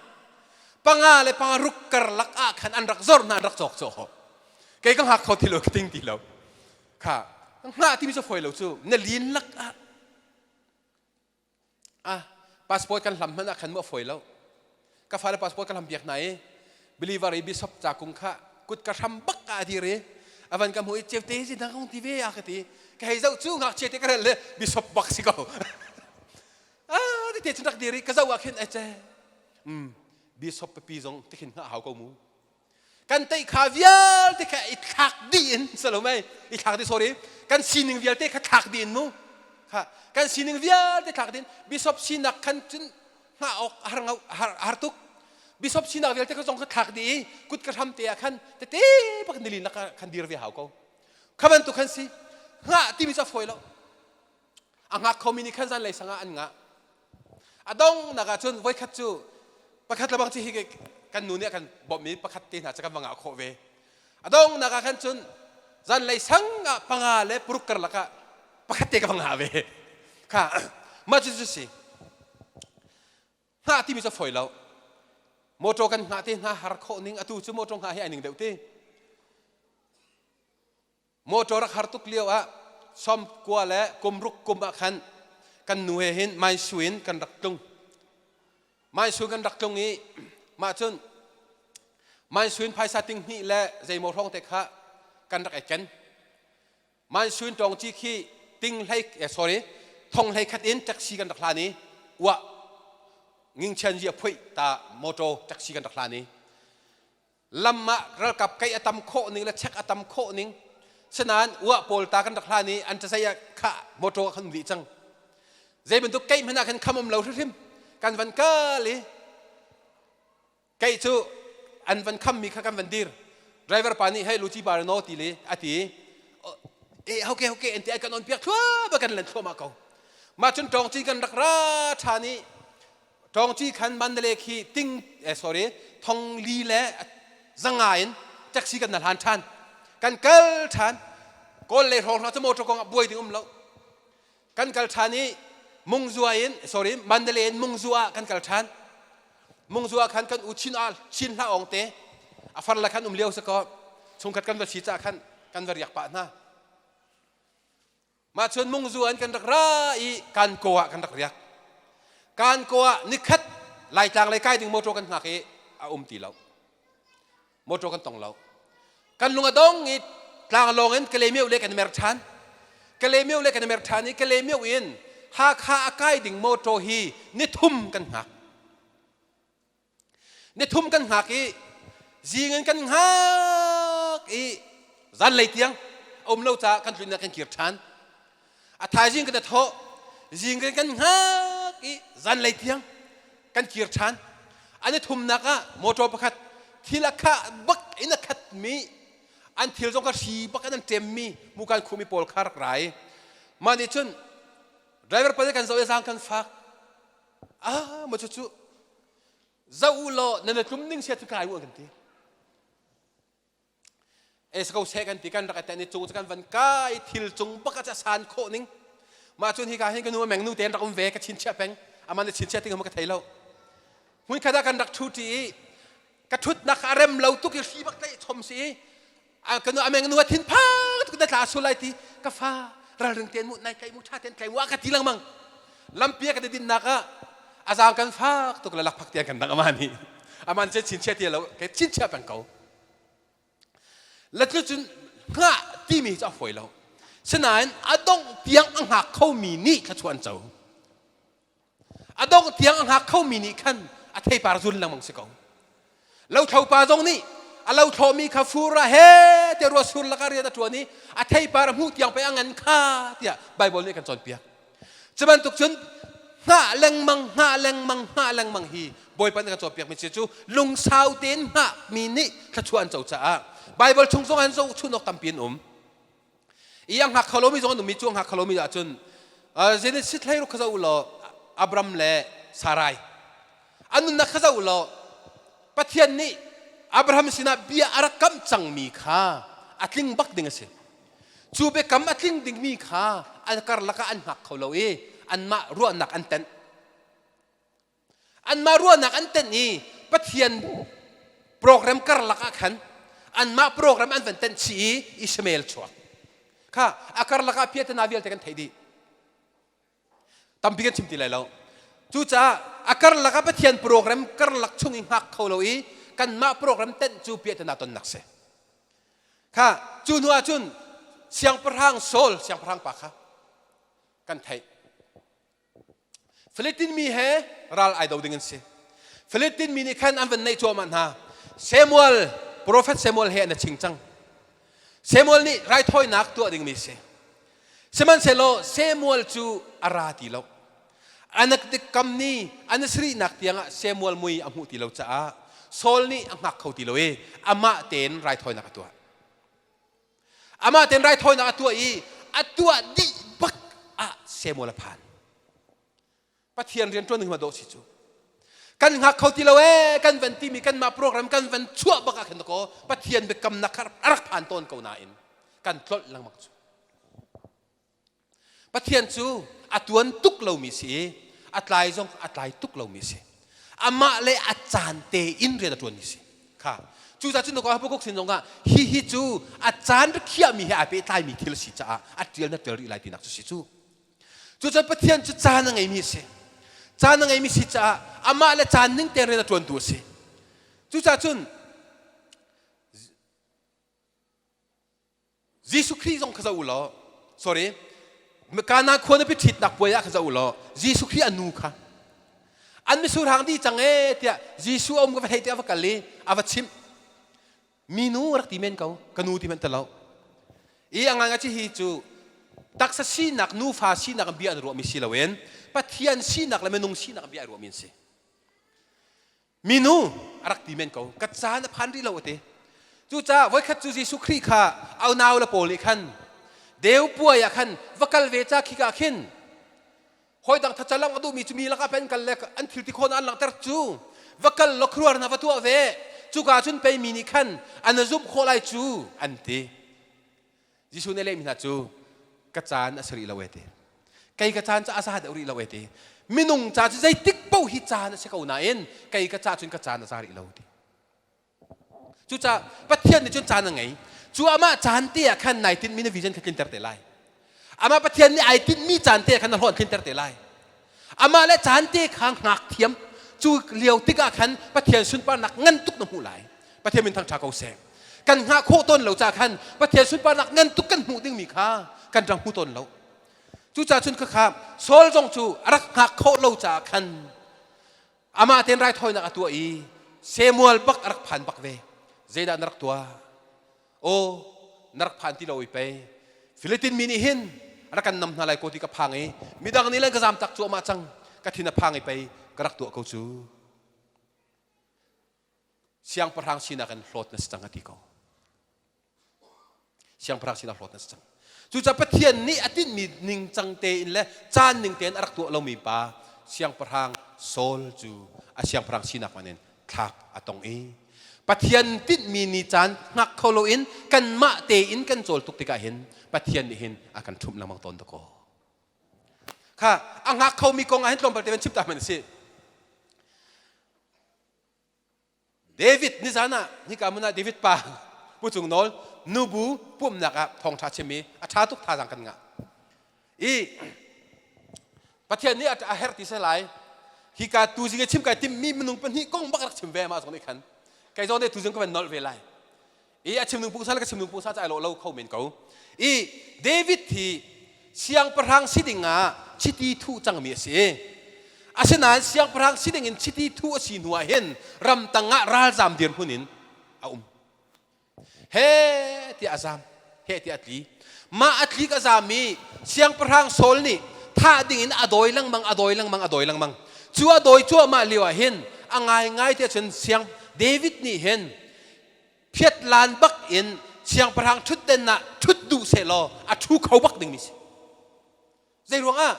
panga le panga ruk karlak ah khan an rak zor hna an rak cawk cawk kei ka hngak kho ti lo ka ting ti lo kha. Hngah timi cu fawi lo cu na lin lak ah ah passport kan hlam hmanh ah khan mu a fawi lo. Ka fale passport ka hlam piak hna i believer i bishop ca kung kha kut ka hram bak ah a dir i a van ka hmuh i ceute hi dang kong ti ve a ka ti. Ka hei zoh cu ngakchia te ka rel le bishop bak si ko. Ah te te cun rak dir i ka zoh ah khin ai ce. Um bishop pipi zong tikhin hngah hau ko mu. Kan teih kha vialte kha i thlak dih in salomei i thlak dih sorry kan sining vialte kha thlak dih in mu kha kan sining vialte thlak dih in bishop sinak khan cun hngah awk har har har tuk bishop sinak vialte kha zong kha thlak dih i kut ka hram te ah khan tete bak nilin lak khan dir ve hau ko kha bantuk khan si hngah timi cu a fawi lo a hngak khomi nih khan zanlei sang ah an ngah a donghnak ah cun voikhat cu pakhat le bang cu hi kan nu nih a kan bawmh i pakhat te hna cu kan va ngah khawh ve a donghnak ah khan cun zanlei sang ah panga le paruk karlak ah pakhat te ka va ngah ve kha mah cu cu si hngah timi cu fawi lo motor kan hngah te hna har khawh ning atu cu motor hngah hi ai ning deuh ti Motor rak har tuk lio ah som kua le kum ruk kum ah khan kan nu he hin Maisu in kan rak tlung. Maisu kan rak tlung i mah cun Maisu in phaisa ting hnih le zeimaw hrawng te kha kan rak i ken. Maisu in tawngci khi ting hlei eh, sorry thong hlei khat in taxi kan rak hlan i uah ngingchian ji a phuih ta motor taxi kan rak hlan i lam ah ralkap kei a tam khawh ning le check a tam khawh ning sinain uah pawl ta kan rak hlan i an ṭazei ah khah motor ah khan um dih cang zei bantuk kei hmanh ah khan kham um lo hrimhrim kan van kal i kei cu an van kham mi kha kan van dir driver pa nih hei luci pa no ti le a ti e okay okay an ti ai kan on piak thluah kan len thluahmah ko mah cun tawng cin kan rak ra ṭhan i Tawngci khan Mandalay khi ting eh, sorry thong li le zanga in taxi kan na hlan ṭhan kan kal ṭhan kawl lei hrawng hna cu motor kong ah buai ding um lo kan kal ṭhan i Mungzua in sorry Mandalay in Mungzua ah kan kal ṭhan Mungzua khan kan u Chin ah Chin hla ong te a far la khan um lio sakaw chungkhat kan va si ca khan kan va riak pah hna Mah cun mungzu an kan rak ra i Kankaw ah kan rak riak. Kankaw ah nikhat Laitlang lei kai ding motor kan hngak i a um ti lo. Motor kan tong lo. Kan lung a dong i tlanglawng in Kalaymyo le kan mer ṭhan. Kalaymyo le kan mer ṭhan i Kalaymyo in Hakha a kai ding motor hi nithum kan hngak. Nithum kan hngak i zing in kan hngak i zanlei tiang a um lo caah kan tlunnak kan kir ṭhan. A thaizing kan i thawh zing in kan hngak i zanlei tiang kan kir ṭhan. An i thumnak ah motor pakhat thil a khah bak in a khatmi an thil zong kha hri bak in an ṭemmi mukan khumi pawl kha rak ra i mah nih cun driver pa nih kan zoh i zaang kan fak ah maw cucu zoh u law nan i tlum ning sia cu kai u an kan ti e ko seh kan ti kan rak i cung cu kan van kai thil cung bak a san khawh ning mah cun hika hin ka nu meng nu te rak um ve ka chinchiah peng aman na chinchiah ting ka thei lo hmun khat ah kan rak thu ṭi i ka ṭhutnak a rem lo tuk i hri bak tlaih chom si i ka nu ameng nu a thin phang tuk na tla sul lai ti ka fa ralring ten mu nai tlai mu tha ten tlai mu a ka ti lengmang lampi ka din nak ah azang kan fak tuk le lakphak tiang kan dang aman hi aman che chin chia ti lo ke chin chia peng ko la tlu cun hngah timi cu a fawi lo sinain a dongh tiang a hngak khomi nih thluachuah an co A dongh tiang a hngak khomi nih khan a theipar zun lengmang si ko. Lothlopa zong nih a lothlawmi kha fur ah he te rua sur lakah rian a ṭuan i a theipar a hmuh tiang pei a ngan kha tiah Baibal nih kan cawnpiak. Cu bantuk cun hngah lengmang hngah lengmang hngah lengmang hi Bawipa nih kan cawnpiakmi cu lungsau tein hngahmi nih thluachuah an co caah Baibal chung zong an zohchun awk tampi an um. I a hngak kho lomi zong an ummi cu a hngak kho lomi ahcun Genesis 16 kha zoh u law Abram le Sarai an nunnak kha zoh u law Pathian nih Abraham sinah bia a rak kamh cangmi kha a tling bak ding a si. Cu biakam a tling dingmi kha an karlak ah an hngak kho lo i anmah ruahnak an tenh. Anmah ruahnak an tenh i Pathian program karlak ah khan anmah program an van tenh chih i Ishmael chuak. Kha a karlak ah piahtana vialte kan theih dih. Tampi kan chim ti lai lo. Cucaah a karlak ah Pathian program karlak chung i hngak kho lo i kanmah program tenh cu piahtana tonnak si. Kha cu hnu ah cun siangpahrang Saul siangpahrang pa kha kan theih. Philippine mi he ral ai do ding an si. Philippine mi nih khan an van neih cuahmah hna. Samuel, Prophet Samuel he an i ching cang. Samuel nih raithawinak tuah dingmi si. Sihmanhsehlaw Samuel cu a ra ti lo. Anak kam ni an sarihnak tiangah Samuel mui a hmuh ti lo caah Saul nih a hngak kho ti lo i amah tein raithawinak a tuah. Amah tein raithawinak a tuah i a tuah dih bak ah Samuel a phan. Pathian rian ṭuan ding ma dawh si cu. Kan hngak kho ti lo ee kan van timi kanmah program kan van chuah bak ah khin kaw Pathian biakamnak kha a rak phan tawn ko nain kan tlolh lengmang cu. Pathian cu a tuan tuk lomi si i a tlai zong a tlai tuk lomi si. Amah le a caan te in rian a ṭuanmi si. Kha cucaah cun Habakkuk sin zongah hihi cu a caan rikhiahmi he ai pehtlaimi thil a si caah a ṭial na ṭial rih lai tinak cu si cu. Cucaah Pathian cu caan a ngeimi a si. Caan a ngeimi si caah amah le caan ning tein rian a ṭuantu a si. Cucaah cun Jesuh Khrih zong kha zoh u law, sorry, Kana khua na ṭhitnak puai ah kha zoh u law, Jesuh Khrih a nu kha an mitsur hang dih cang ee tiah Jesuh a um ka va theih tiah a va kal i a va chimh. Minu rak ti men ko, ka nu ti hmanh ti lo. I a ngai hi cu taksa sinak nufa sinak in bia an ruahmi si loin Pathian sinak le minung sinak in bia an ruahmi an si. Minu a rak ti men ko ka caan a phan rih lo a ti cucaah voikhat cu Jesuh Khrih kha a nau le pawl nih khan deu puai ah khan va kal ve ca khika khin hawi dang thacalang a duhmi cu mi lakah pen kal le an thil ti khawn an langhter cu va kal law khuaruahar na va tuah ve cuka cun pei mi nih khan an zumh khawh lai cu an ti Jesuh nih a lehmi hna cu ka caan a si rih lo e ti. Kei ka caan cu a za deuh rih lo e ti. Minung ca cu zeitik paoh hi caan a si ko nain kei ka ca cun ka caan a za rih lo ti. Cucaah Pathian nih cun caan a ngei. Cu amah caan te ah khan nai tinhmi na vision kha tlinter te lai. Amah Pathian nih ai tinhmi caan te ah khan na hlawh tlinter te lai. Amah le caan te kha hngak thiam. Cu lio tikah khan Pathian sunparnak ngan tuk na hmuh lai. Pathian min thangṭha ko seh. Kan hngah khawh tawn lo ca khan Pathian sunparnak ngan tuk kan hmuh dingmi kha kan rak hmu tawn lo. Cucaah cun khakha Saul zong cu a rak hngak khawh lo caah khan amah tein raithawinak a tuah i Samuel bak a rak phan bak ve. Zeidah na rak tuah? Aw, na rak phan ti lo i pei. Philippine mi nih hin rak kan nam hna lai ko ti ka phang i midang nih le ka zam tak cuahmah cang. Ka thin a phang i pei ka rak tuah ko cu. Siangpahrang sinak in hlawt na si cang a ti ko. Siangpahrang sinak hlawt na si cang. Cucaah Pathian nih a tinhmi ningcang tein le caan ning tein a rak tuah lomi pa siangpahrang Saul cu a siangpahrang sinak man in thlak a tong i Pathian tinhmi ni caan hngak kho loin kanmah tein kan cawl tuk tikah hin Pathian nih hin a kan ṭhumh lengmang tawn dakaw. Kha a hngak khomi kong ah hin tlawmpal te van chim ta hmanh si. David nizan ah hika hmun ah David pa Pu Cung Nawl nubu pumhnak ah thawngṭha chim i a ṭha tuk thazaang kan ngah. I Pathian nih a herh ti sai lai hika tuzing i chim kai timmi minung pahnih kong bak rak chim ve mah zong nih khan kei zong nih tuzing ka van nolh ve lai. I a chim nung pungsa le ka chim nung pungsa cu ai lawh lo kho men ko. I David hi siangpahrang si ding ah chiti thuh cangmi a si. Asinain siangpahrang si ding in chiti thuh a si hnu ah hin ramtang ah ralzam dirhmun in a um. He tiah a zam, he tiah a tli. Mah a tlik a zam i siangpahrang Saul nih thah ding in a dawi lengmang, a dawi lengmang, a dawi lengmang. Cu a dawi cuahmah lio ah hin a ngaingai tiah cun siang David nih hin phiatlan bak in siangpahrang ṭhutden ah ṭhut duh sehlaw a ṭhu kho bak dingmi si. Zei ruangah?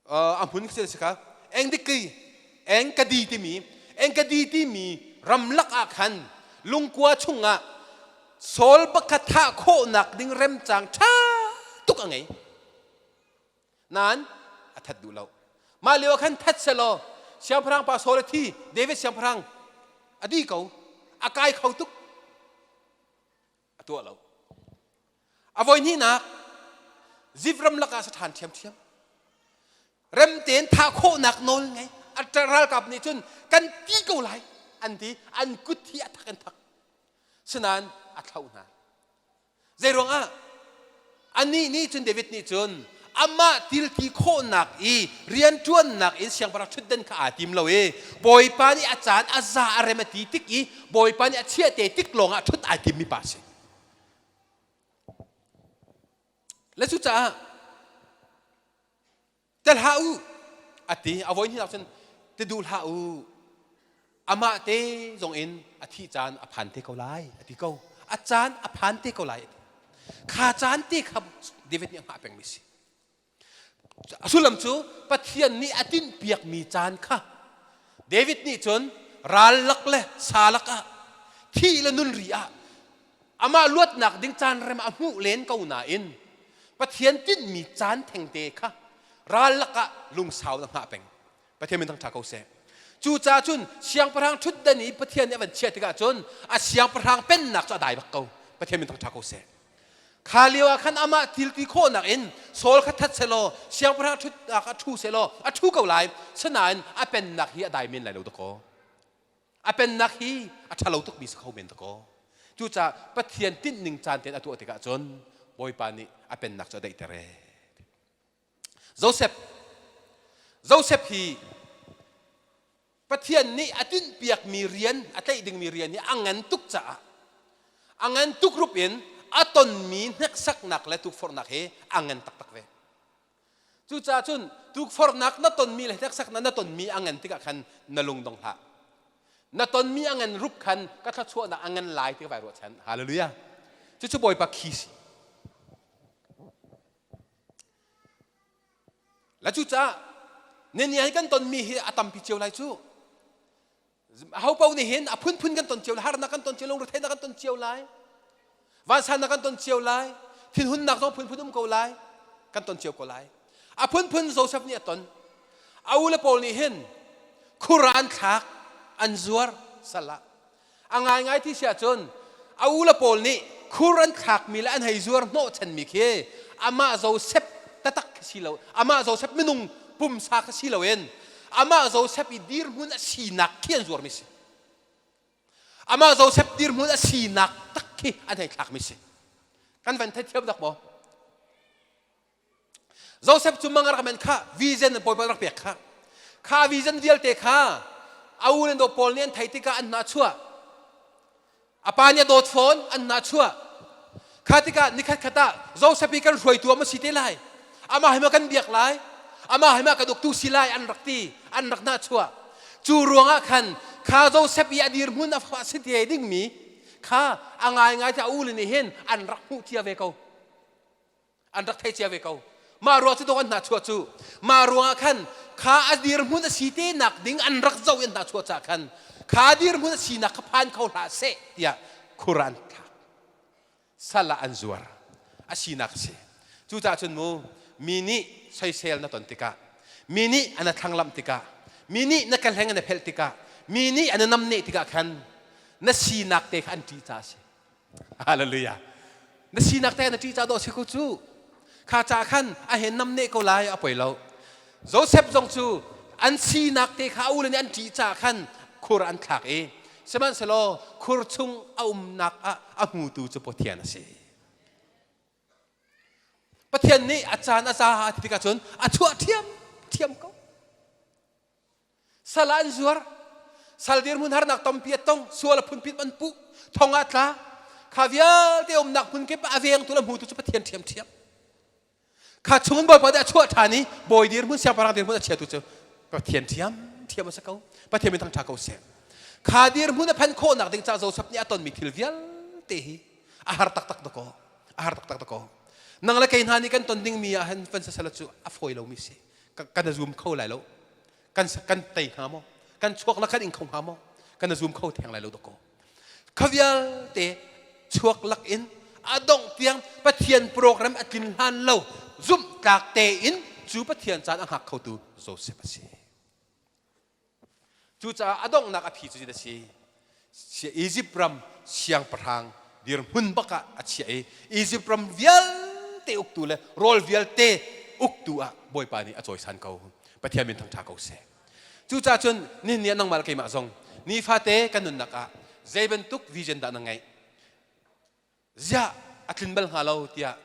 A hmun khi si kha Engdiki Engkadi timi Engkadi timi ramlak ah khan lungkua chungah Saul pakhat thah khawhnak ding remcang ṭha tuk a ngei. Nain a that duh lo. Mah lio ah khan that selaw siangpahrang pa Saul a thi, David siangpahrang a di ko, a kai kho tuk. tuah lo. A voi hnihnak Zif ram lakah a si ṭhan ṭhiamṭhiam. Rem tein thah khawhnak nawl ngei. A ralkap nih cun kan ti ko lai an ti. An kut hi a thak in thak. Sinain a thlauh hna. Zeiruangah? Anih nih cun David nih cun amah tilti khawhnak i rianṭuannak in siangpahrang ṭhutdan kha aa tim lo i Bawipa nih a caan a za a rem a ti tik i Bawipa nih a chiah te tik lawngah ṭhut ai timmi pa a si. Le cucaah Tel hlah u a ti. A voi hnihnak cun ti duh hlah u. Amah te zong in a thih caan a phan te ko lai a ti ko. A caan a phan te ko lai a ti. Kha caan te kha David nih a hngah pengmi si. A sullam cu Pathian nih a tinhpiakmi caan kha David nih cun ral lak le sa lakah thih le nun ri ah amah luatnak ding caan rem a hmuh len ko nain Pathian tinhmi caan thengte kha ral lakah lungsau na hngah peng. Pathian min thangṭha ko seh. Cucaah cun siangpahrang ṭhutdan i Pathian nih a van chiah tikah cun a siangpahrang pennak cu a dai bak ko. Pathian min thangṭha ko seh. Kha lio ah khan amah thil ti khawhnak in Saul kha that selaw siangpahrang ṭhutnak ah ṭhu selaw a ṭhu ko lai. Sinain a pennak hi a dai men lai lo dakaw. A pennak hi a ṭhalo tukmi si kho men dakaw. Cucaah Pathian tinhning caan tein a tuah tikah cun Bawipa nih a pennak cu a daihter ee. Joseph Joseph hi Pathian nih a tinhpiakmi rian a tlaih dingmi rian hi a ngan tuk caah a ngan tuk rup in a tonmi hneksaknak le tukforhnak hi a ngan taktak ve. Cucaah cun tukforhnak na tonmi le hneksaknak na tonmi a ngan tikah khan na lung dong hlah. Na tonmi a ngan rup khan ka thluachuahnak a ngan lai ti ka vai ruahchan. Hallelujah. Cucu Bawipa khi si. La cucaah nini hi kan tonmi hi a tampi cio lai cu. Aho paoh nih hin a phunphun kan ton cio lai, harnak kan ton cio, lungretheihnak kan ton cio lai, vansannak kan ton cio lai, thinhunnak zong phunphun um ko lai, kan ton cio ko lai. A phunphun Joseph nih a ton. A u le pawl nih hin khur ah an thlak, an zuar sal ah. A ngaingai ti si ahcun a u le pawl nih khur an thlakmi le an hei zuar hnawhchanmi khi amah Joseph tatak khi si lo, amah Joseph minung pumsa kha si loin amah Joseph i dirhmun a sinak khi an zuarmi si. Amah Joseph dirhmun a sinak tak khi an hei thlakmi si. Kan van theithiam dak maw? Joseph cu mang a rak men kha vision Bawipa rak pek kha. Kha vision vialte kha a u le pawl nih an theih tikah an hna chuah. A pa nih a dawt fawn an hna chuah. Kha tikah nikhat khat ah Joseph hi kan hruaitu a si te lai. Amah hi ma kan biak lai. Amah hi ma kan uktu si lai an rak ti. An rak hna chuah. Cu ruangah khan kha Joseph i a dirhmun a fa si te dingmi kha a ngaingai te a u le nih hin an rak hmuh cia ve ko. An rak thei cia ve ko. Mah ruang cu dawh an hna chuah cu. Mah ruangah khan kha a dirhmun a si te nak ding an rak zoh i an hna chuah caah khan kha dirhmun a sinak kha phan kho hlah seh tiah khur an thlak. Sal ah an zuar. A sinak a si. Cucaah cun mu mi nih soisel na ton tikah mi nih an a thlanglamh tikah mi nih na ka hleng an a phelh tikah mi nih an a namneh tikah khan na sinak te kha an ṭih caah a si. Hallelujah. Na sinak te na ṭih ca dawh si ko cu. Kha ca khan a hen nam ne ko lai a poi lo. Joseph zong cu an sinak te kha a ule nih an ṭih ca khan khur an thlak i sihmanhsehlaw khur chung a umnak ah a hmutu cu Pathian a si. Pathian nih a caan a za a ti tikah cun a chuah ṭhiam ṭhiam ko. Sal ah an zuar. Sal dirhmun harnak tampi a tong. Sual a phunpit an puh. Thong ah tla. Kha vialte umnak hmun kip ah a vengtu le hmutu cu Pathian ṭhiamṭhiam. Kha chungin Bawipa nih a chuah ṭhan i bawi dirhmun siangpahrang dirhmun a chiatu cu Pathian ṭhiamṭhiam a si ko. Pathian min thangṭha ko seh. Kha dirhmun a phanh khawhnak ding caah Joseph nih a tonmi thil vialte hi a har taktak dakaw. A har taktak dakaw. Nang le kei hna nih kan ton dingmi ah hin van sasala cu a fawi lomi si. Kan a zum kho lai lo. Kan kan tei hnga maw? Kan chuak la kan ing kho hnga maw? Kan zum kho theng lai lo dakaw. Kha vialte chuak lak in a dongh tiang Pathian program a tlin hlan lo zumh tlak tein cu Pathian caan a hngak khotu Joseph a si. Cucaah a donghnak a phi cu a si. Egypt ram siangpahrang dirhmun bak ah a chiah i Izipt ram vialte uktu le rawl vialte uktu ah Bawipa nih a cawisan ko. Pathian min thangṭha ko seh. Cucaah cun nihin ni ah nangmah le keimah zong nifate kan nunnak ah zei bantuk vision dah na ngeih? Ziah a tlin bal hnga lo tiah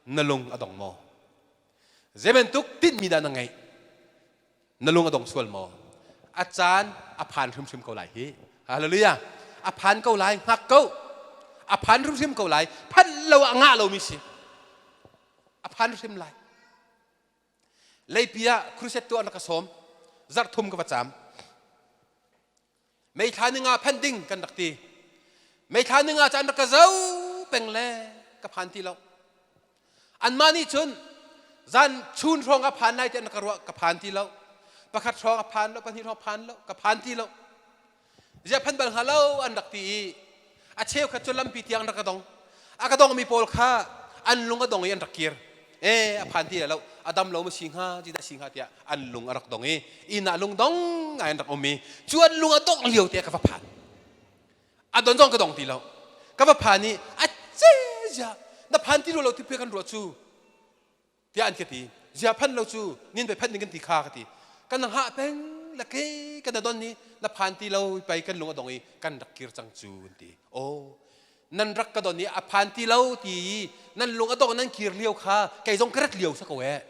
na lung a dong maw? Zei bantuk tinhmi dah na ngeih? Na lung a dong sual maw? A caan a phan hrimhrim ko lai hi. Hallelujah. A phan ko lai, hngak ko. A phan hrimhrim ko lai. Phanh lo ah ngah lomi si. A phan hrim lai. Leipi ah crusade tuah na ka sawm. Zarh thum ka va caam. Meithla ninga phanh ding kan rak ti. Meithla ninga cu an rak ka zo peng le ka phan ti lo. Anmah nih cun zan chun hrawng ka phan lai ti an ka ruah ka phan ti lo. Pakhat hrawng a phan lo, pahnih hrawng phan lo, ka phan ti lo. Ziah phan bal hnga lo an rak ti i a cheukhat cu lampi tiang an rak ka dong. A ka dongmi pawl kha an lung a dong i an rak kir. E a phan ti lo a dam lo ma si hnga ti dah si hnga tiah an lung a rak dong i inn ah lung dong ngai an rak um i cu an lung a dongh lio te ka va phan a don zong ka dong ti lo ka va phan i a ce zia na phan ti lo ti pek kan ruah cu tiah an ka ti zia phan lo cu nin pe phan ding kan ti kha ka ti kan hngah peng la ke kan don ni na phan ti lo pei kan lung a dong i kan rak kir cang cu an ti oh nan rak ka don i a phan ti lo ti i nan lung a dong nan kir lio kha kei zong ka rat lio sa ko eh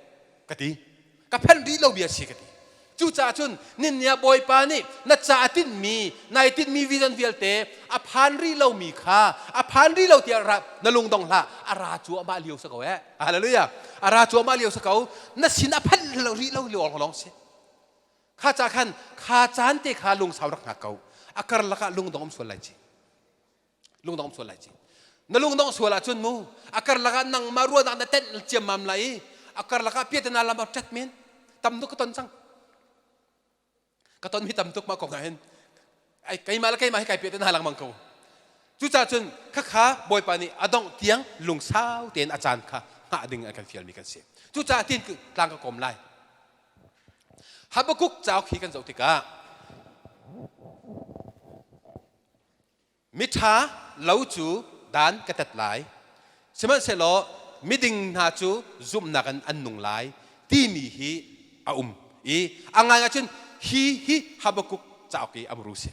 ka ti. Ka phen rih lo bia si ka ti. Cucaah cun ninni ah Bawipa nih na ca a tinhmi nai tinhmi vision vialte a phan rih lomi kha a phan rih lo tiah ra na lung dong hlah. A ra cuahmah lio sa ko eh. Hallelujah. A ra cuahmah lio sa ko. Na sin a phanh lo rih lo lio lawng si. Kha ca khan kha caan te kha lungsau rak hngak ko. A karlak ah lungdong um sual lai ci. Lungdong sual lai ci. Na lungdong sual ahcun mu a karlak ah nangmah ruahnak na tenh ciammam lai i a karlak ah piatana lam ah ṭet men tam tuk ka ton cang. Ka ton mi tam tuk mah kong ah hin ai keimah le keimah hi kai piatana lengmang ko. Cucaah cun khakha Bawipa nih a dongh tiang lungsau tein a caan kha hngah ding an kan fialmi kan si. Cucaah tin tlang ka kawm lai. Habakkuk cauk hi kan zoh tikah Miṭha lo cu dan ka tat lai, sihmanhsehlaw miding hna cu zumhnak in an nung lai timi hi a um i a ngai ahcun hi hi Habakkuk cauk i a muru si.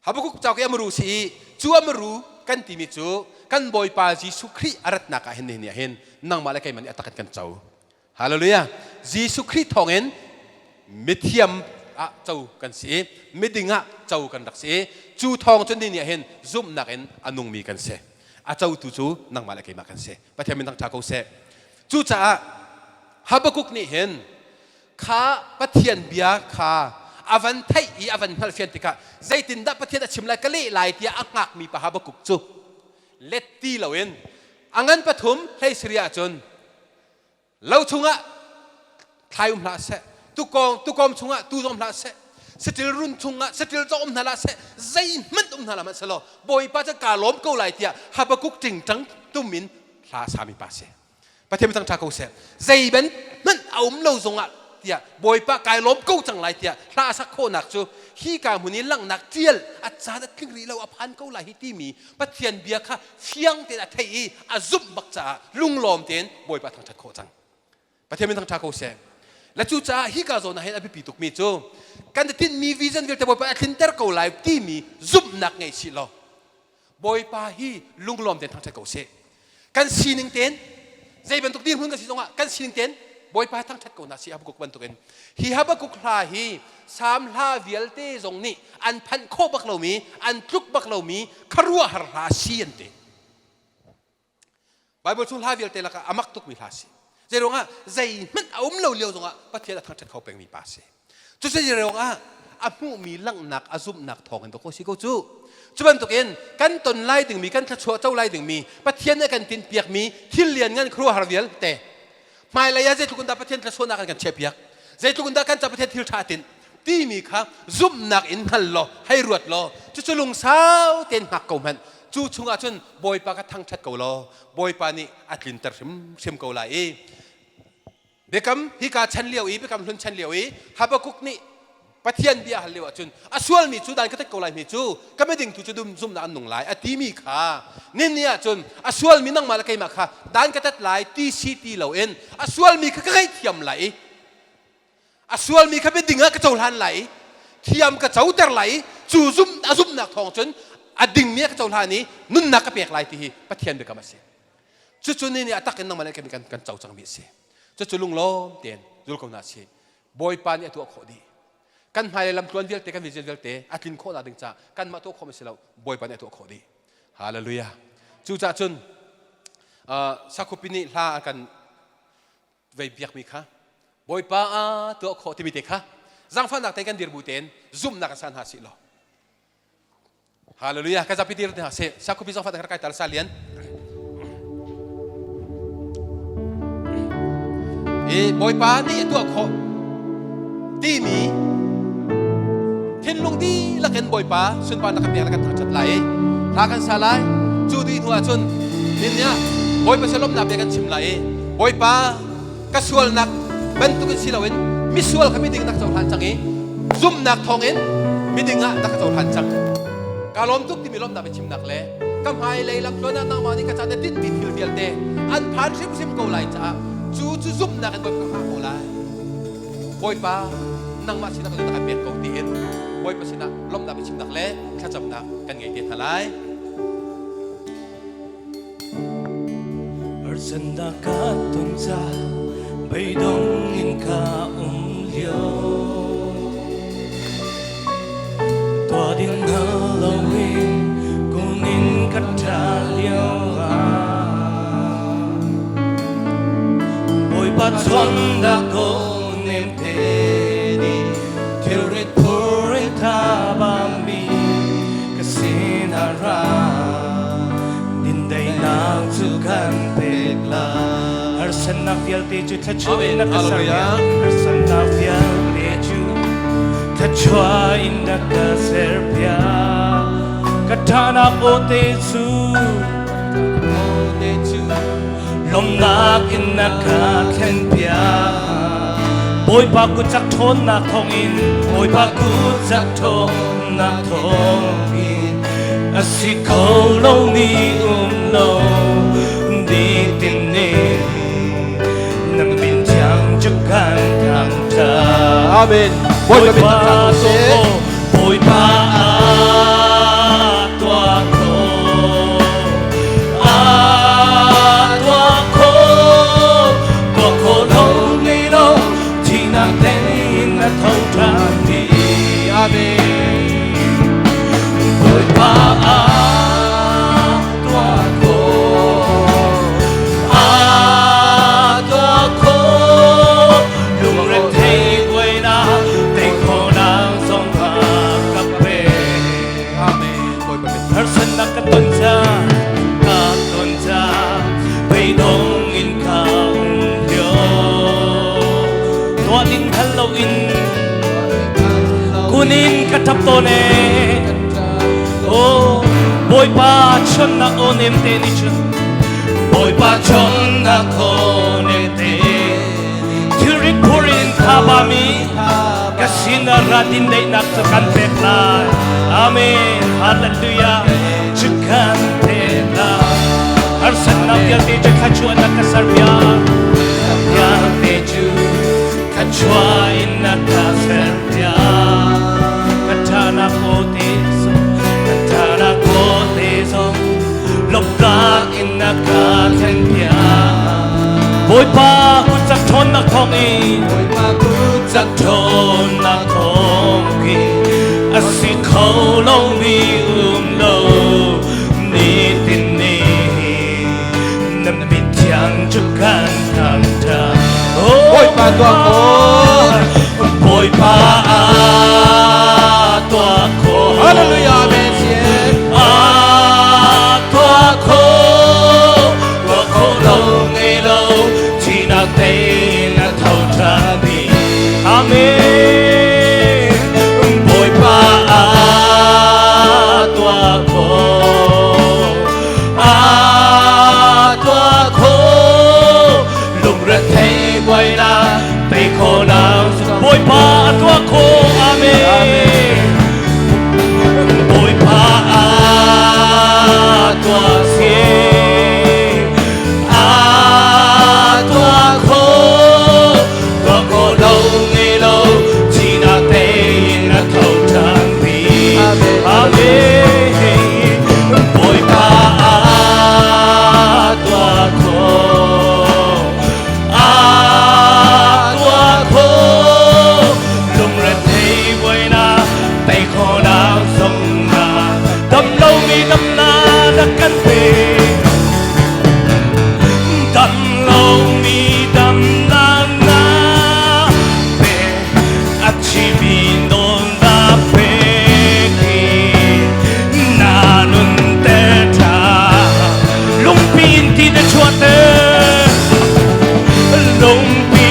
Habakkuk cauk i a muru si i cu a muru kan timi cu kan Bawipa Jesuh Khrih a ratnak ah hin nihin ni ah hin nangmah le keimah nih a tak in kan co. Hallelujah. Jesuh Khrih thawngin mithiam ah co kan si i miding ah co kan rak si i cu thawng cun ni nih hin zumhnak in a nungmi kan si. A cotu cu nangmah le keimah kan si. Pathian min thangṭha ko seh. Cucaah Habakkuk nih hin kha Pathian bia kha a van theih i a van hngalhfian tikah zeitindah Pathian a chim lai ka leh lai tiah a hngakmi pa Habakkuk cu let ti loin a ngan pathum hlei sari ahcun Lo chungah thlai um hlah seh, tukawng tukawm chungah tu zong hlah seh, saṭil run chungah saṭil zong um hna hlah seh, zeihmanh um hna hlah hmanh selaw Bawipa cu kaa lawm ko lai tiah Habakkuk ṭingṭang tum in hla a sami pa si. Pathian mi ṭha ko seh. Zei hmanh a um lo zongah tiah Bawipa kai lawm ko cang lai tiah hla a sak khawhnak cu hi ka hmun i langhnak ṭial a caan a tling rih lo a phan ko lai hi timi Pathian bia kha fiang tein a theih i a zumh bak caah lunglawm tein Bawipa thangṭhat khawh cang. Pathian min thangṭha ko seh. Le cucaah hika zawn ah hin a biapi tukmi cu kan tinhmi vision vialte Bawipa a tlinter ko lai timi zumhnak ngei sih law Bawipa hi lunglawm tein thangṭhat ko seh. Kan sining tein zei bantuk dirhmun kan si zongah kan sining tein Bawipa thangṭhat ko hna sih Habakkuk bantukin. Hi Habakkuk hla hi Salm hla vialte zong nih an phanh khawh bak lomi, an tluk bak lomi khuaruahhar hla si an ti. Bible chung hla vialte lakah a mak tukmi hla si. Zeiruangah zeihmanh a um lo lio zongah Pathian a thangṭhat kho pengmi pa si. Cucu ruangah a hmuhmi langhnak a zumhnak thawngin dawk si ko cu. Cu bantukin kan ton lai dingmi, kan thluachuah co lai dingmi, Pathian nih a kan tinhpiakmi thil lianngan khuaruahhar vialte hmailei ah zeitluk in dah Pathian thluachuahnak an kan chiahpiak, zeitluk in dah kan ca Pathian thil ṭha a tinh timi kha zumhnak in hngal law, hei ruat law, cucu lungsau tein hngak ko hmanh. Cu chungah cun Bawipa ka thangṭhat ko law, Bawipa nih a tlinter hrimhrim ko lai i biakam hika chan lio i biakam hlun chan lio i Habakkuk nih. Pathian bia hal lio ahcun a sualmi cu dan ka tet ko lai mi cu ka miding tu cu dum zumnak an nung lai a timi kha nin ni ahcun a sualmi nangmah le keimah kha dan ka tet lai ti si ti loin a sualmi kha ka ngaihthiam lai i a sualmi kha miding ah ka cohlan lai i thiam ka coter lai i cu zum a zumhnak thawng cun a dingmi a ka cohlan i nunnak ka pek lai ti hi Pathian biakam a si. Cucu ni nih a tak in nangmah le keimah kan co cangmi a si. Cucu lunglawm tein zul ko hna sih. Bawipa nih a tuah khawh dih. Kan hmailei lamtluan vialte kan vision vialte a tlin khawhnak ding caah kanmah tuah khawh si lo Bawipa nih a tuah khawh dih. Hallelujah. Cucaah cun sakhupi nih hla a kan vei biakmi kha Bawipa a tuah khawh timi te kha zaangfahnak tein kan dir bu tein zumhnak kan sa hna sih law Hallelujah. Ka zapi dir hna seh. Sakhupi zong fat kai tal sa lian. I Bawipa nih a tuah khawh timi thinlung dihlak in Bawipa sunparnak kan pek le kan thangṭhat lai i hla kan sa lai. Cu dih hnu ahcun nin ah Bawipa shalomnak bia kan chim lai i Bawipa ka sualnak bantukin si loin misual kha miding na ka cohlan cang i zumhnak thawngin miding ah na ka cohlan cang. Ka lawm tuk timi lawmhnak biachimnak le ka hmailei lamtluan ah nangmah nih ka ca na tinhmi thil vialte an phan hrimhrim ko lai caah cu cu zumhnak in Bawipa ka hngah ko lai. Bawipa nangmah sinah ka kan pek ko tiin Bawipa sinah lawmhnak biachimnak le thlacamnak kan ngei te hna lai. Harsatnak ka ton ca beidong in ka um lio Tuah ding hngal loin kunin ka ṭha lio ah Bawipa chawnhnak aw nem te nih thilrit phur in thabami ka sin ah ra Dindaihnak cu kan pek lai. Harsatnak vialte cu thluachuah in na ka ser Harsatnak vialte cu thluachuah in na ka serpiak. Ka ṭhanak aw te cu lawmhnak in na ka thlenpiak. Bawipa kut cak ṭhawnnak thawngin Bawipa kut cak ṭhawnnak thawngin a si kho lomi um lo nitin nih na min thiang cu kan thangṭhat. Amen. Bawipa min thangṭhat seh. Bawipa a tuah khawh. A tuah khawh. Tuah khawh lo ngei lo thihnak tein a tho ṭhan dih. Amen. Bawipa a tuah khawh. A tuah khawh. Lungrethei buainak tei khawhnak zong kha ka pek. Amen. Bawipa min. Harsatnak ka ton ca, ka ton ca, beidong in ka um lio. Tuah ding hngal loin kunin ka ṭap tawn ee. Oh, Bawipa chonnak aw nem te nih cun Bawipa chonnak aw nem te thilrit phur in thaba mi ka sin ah ra din daihnak cu kan pek lai. Amen. Hallelujah. Cu kan pek lai. Harsatnak vialte cu thluachuahnak ka serpiak. Vialte cu thluachuah in na ka serpiak. Ka ṭhanak aw te zong, ka ṭhanak aw te zong, lawmhnak in na ka thlenpiak. Bawipa kut cak ṭhawnnak thawngin, Bawipa kut cak ṭhawnnak thawngin, a si kho lomi um lo nitin ni na min thiang cu kan thangṭhat. Bawipa tuah khawh. Bawipa a tuah khawh. Hallelujah. Amen. Sian. A tuah khawh. Tuah khawh lo ngei lo thihnak tein a tho ṭhan dih. Amen. Bawipa a tuah khawh. A tuah khawh. Lungrethei buainak tei khawh. khawhnak Bawipa a tuah khawh. Amen. Bawipa a tuah si a tuah khawh tuah khawh lo ngei lo thihnak tein a tho ṭhan pi. Amen. Bawipa a tuah khawh a tuah khawh lungrethei buainak tei khawhnak zongnak dam lomi damnak na kan pe dam lomi damnak na pe a thimi nawl na pek i na nunter ṭhan lungpi in ti na chuahter lungpi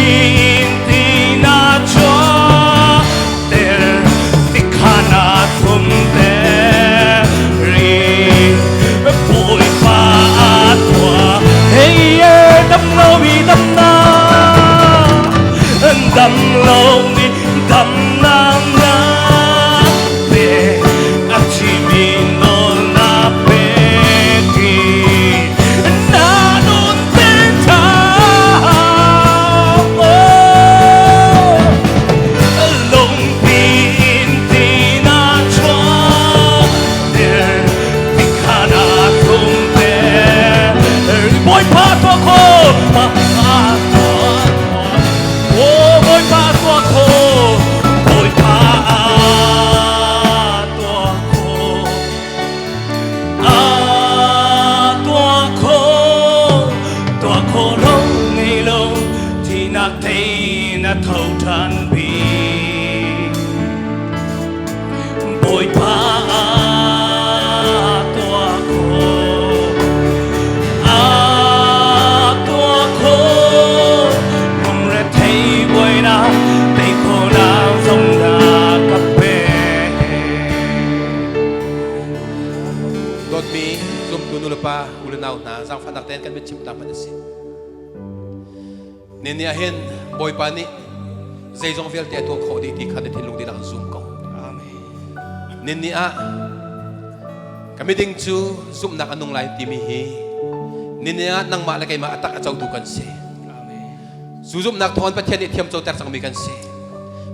in ti na chuahter tikha na thumter i Bawipa a tuah hei dam lomi damnak dam lomi damnak na pe a thimi nawl na pek i na nunter ṭhan oh lungpi in ti na chuahter tikha na thumter Bawipa tuah khawh pa tuah Oh Bawipa tuah khawh Bawipa tuah khawh a tuah khawh tuah khawh lo ngei lo thihnak tei na tho ṭhan bik Bawipa a tuah khawh a tuah khawh lungrethei buainak tei khawhnak zong na ka pek. Dawtmi zumtu nulepa u le nau hna, zaangfahnak tein kan biachim ta hmanh a si. Ni ah hin Bawipa nih zeizong vialte a tuah khawh dih ti kha na thinlung dihlak in zum ko. Amen. Ni ah ka miding cu zumhnak a nung lai timi hi ni ah nangmah le keimah a tak a cotu kan si. Amen. Cu zumhnak thawng Pathian nih thiam coter cangmi kan si.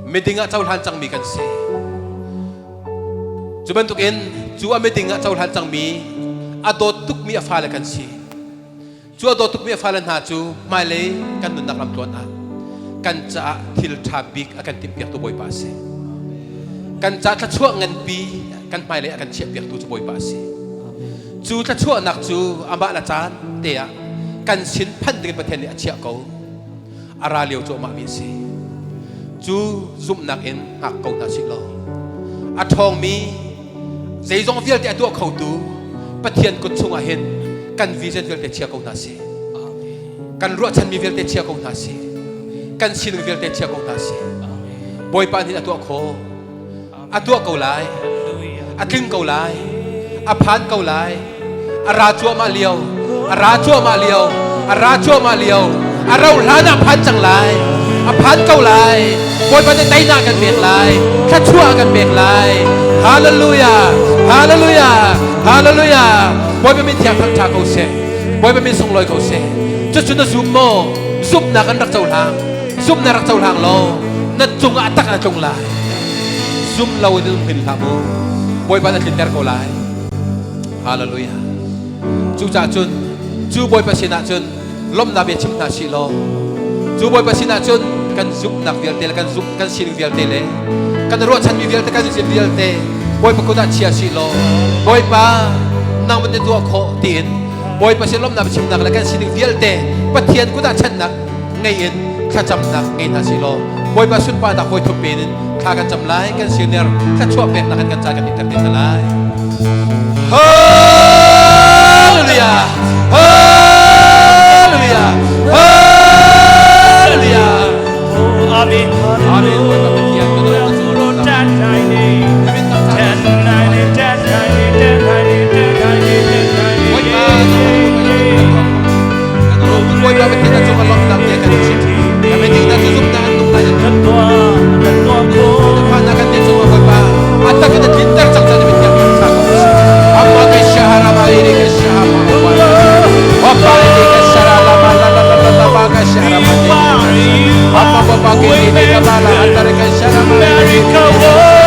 Miding ah cohlan cangmi kan si. Cu bantukin cu a miding ah cohlan cangmi a dawt tukmi a fale kan si. Cu a dawt tukmi a fale hna cu hmailei kan nunnak lamtluan ah kan caah thil ṭha bik a kan timhpiaktu Bawipa a si. Kan ca thluachuah nganpi kan hmailei a kan chiahpiaktu cu Bawipa a si. Cu thluachuahnak cu amah le caan te ah kan sin phanh dingin Pathian nih a chiah ko. A ra lio cuahmahmi a si. Cu zumhnak in hngak ko hna sih law a ṭhawngmi zeizong vialte a tuah khotu Pathian kut chungah hin kan vision vialte chia ko hna sih. Kan ruahchanmi vialte chia ko hna sih. Kan sining vialte chia ko hna sih. Bawipa nih a tuah khawh. A tuah ko lai. A tling ko lai. A phan ko lai. A ra cuahmah lio. A ra cuahmah lio. A ra cuahmah lio. A rauh hlan ah phan cang lai. A phan ko lai. Bawipa nih teinak kan pek lai. Thluachuah kan pek lai. Hallelujah. Hallelujah. Hallelujah. Bawipa min thiang thangṭha ko seh. Bawipa min sunglawi ko seh. Cucu na zum maw? Zumhnak an rak cohlang. Zumhnak rak cohlang law na cungah a tak a tlung lai. Zum lo in um hin hlah mu. Bawipa na tlinter ko lai. Hallelujah. Cucaah cun cu Bawipa sinah cun lawmhnak bia chim hna sih law cu Bawipa sinah cun kan zumhnak vialte le kan zumh kan sining vialte le kan ruahchanmi vialte kan zin vialte Bawipa kut ah chia sih law Bawipa nang na tuah khawh tiin Bawipa sin lawmhnak chimnak le kan sining vialte Pathian kut ah channak ngei in thlacamnak ngei hna sih law Bawipa sunparnak hawi thup in thla kan cam lai kan senior thluachuah peknak in kan ca kan iter te hna lai. Hallelujah! Hallelujah! Hallelujah! Amen. Amen. Bawipa Pathian kan ram cu Bawipa Pathian na cung a lawmhnak bia kan chim. Kan meeting na cu zumhnak an tum lai. Waymaker, miracle worker.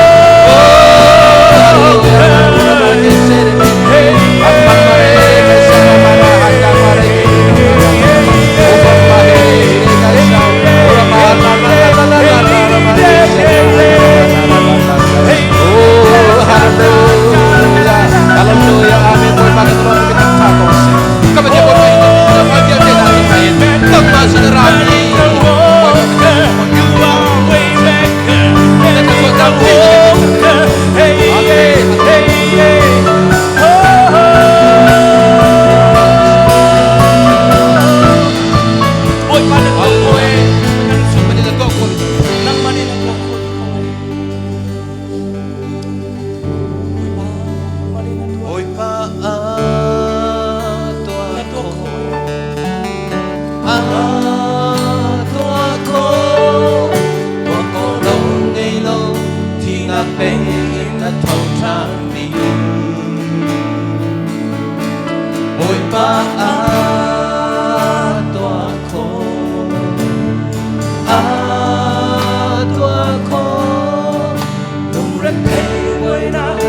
Bawipa a tuah khawh a tuah khawh tuah khawh lo nei lo thihnak peng in a tho ṭhan mi Bawipa a tuah khawh a tuah khawh Lungretheih buainak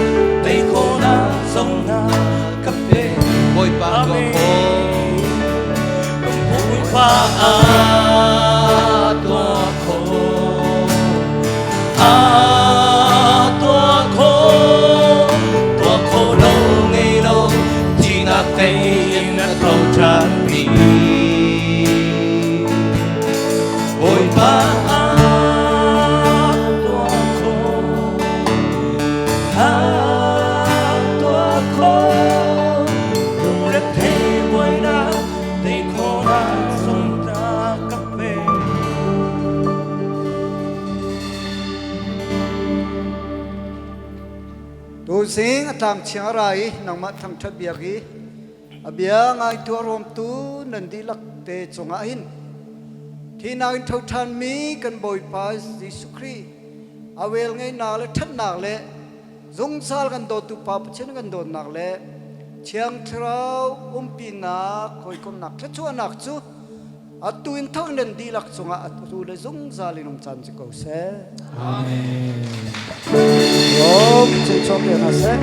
tei khawhnak zong na ka pe. Bawipa tuah khawh Bawipa a tuah khawh a tuah khawh tuah khawh lo ngei lo thihnak tei in a tho ṭhan mi Bawipa a tuah khawh a tuah khawh lungretheih buainak tei khawhnak zong na ka pe. Tuzing a tlang chiang a ra i nangmah thangṭhat biak i a bia ngaitu a rawmtu nan dihlak te cungah hin thihnak in tho ṭhanmi kan Bawipa Jesuh Khrih a vel ngeihnak le ṭhatnak le zungzal kan dawtu Pa Pathian kan dawtnak le Thiang Thlarau umpinak hawikomhnak thluachuahnak cu atu in thawk nan dihlak cungah atu le zungzal in um caan si ko seh. Amen. Rom chin chom hna seh.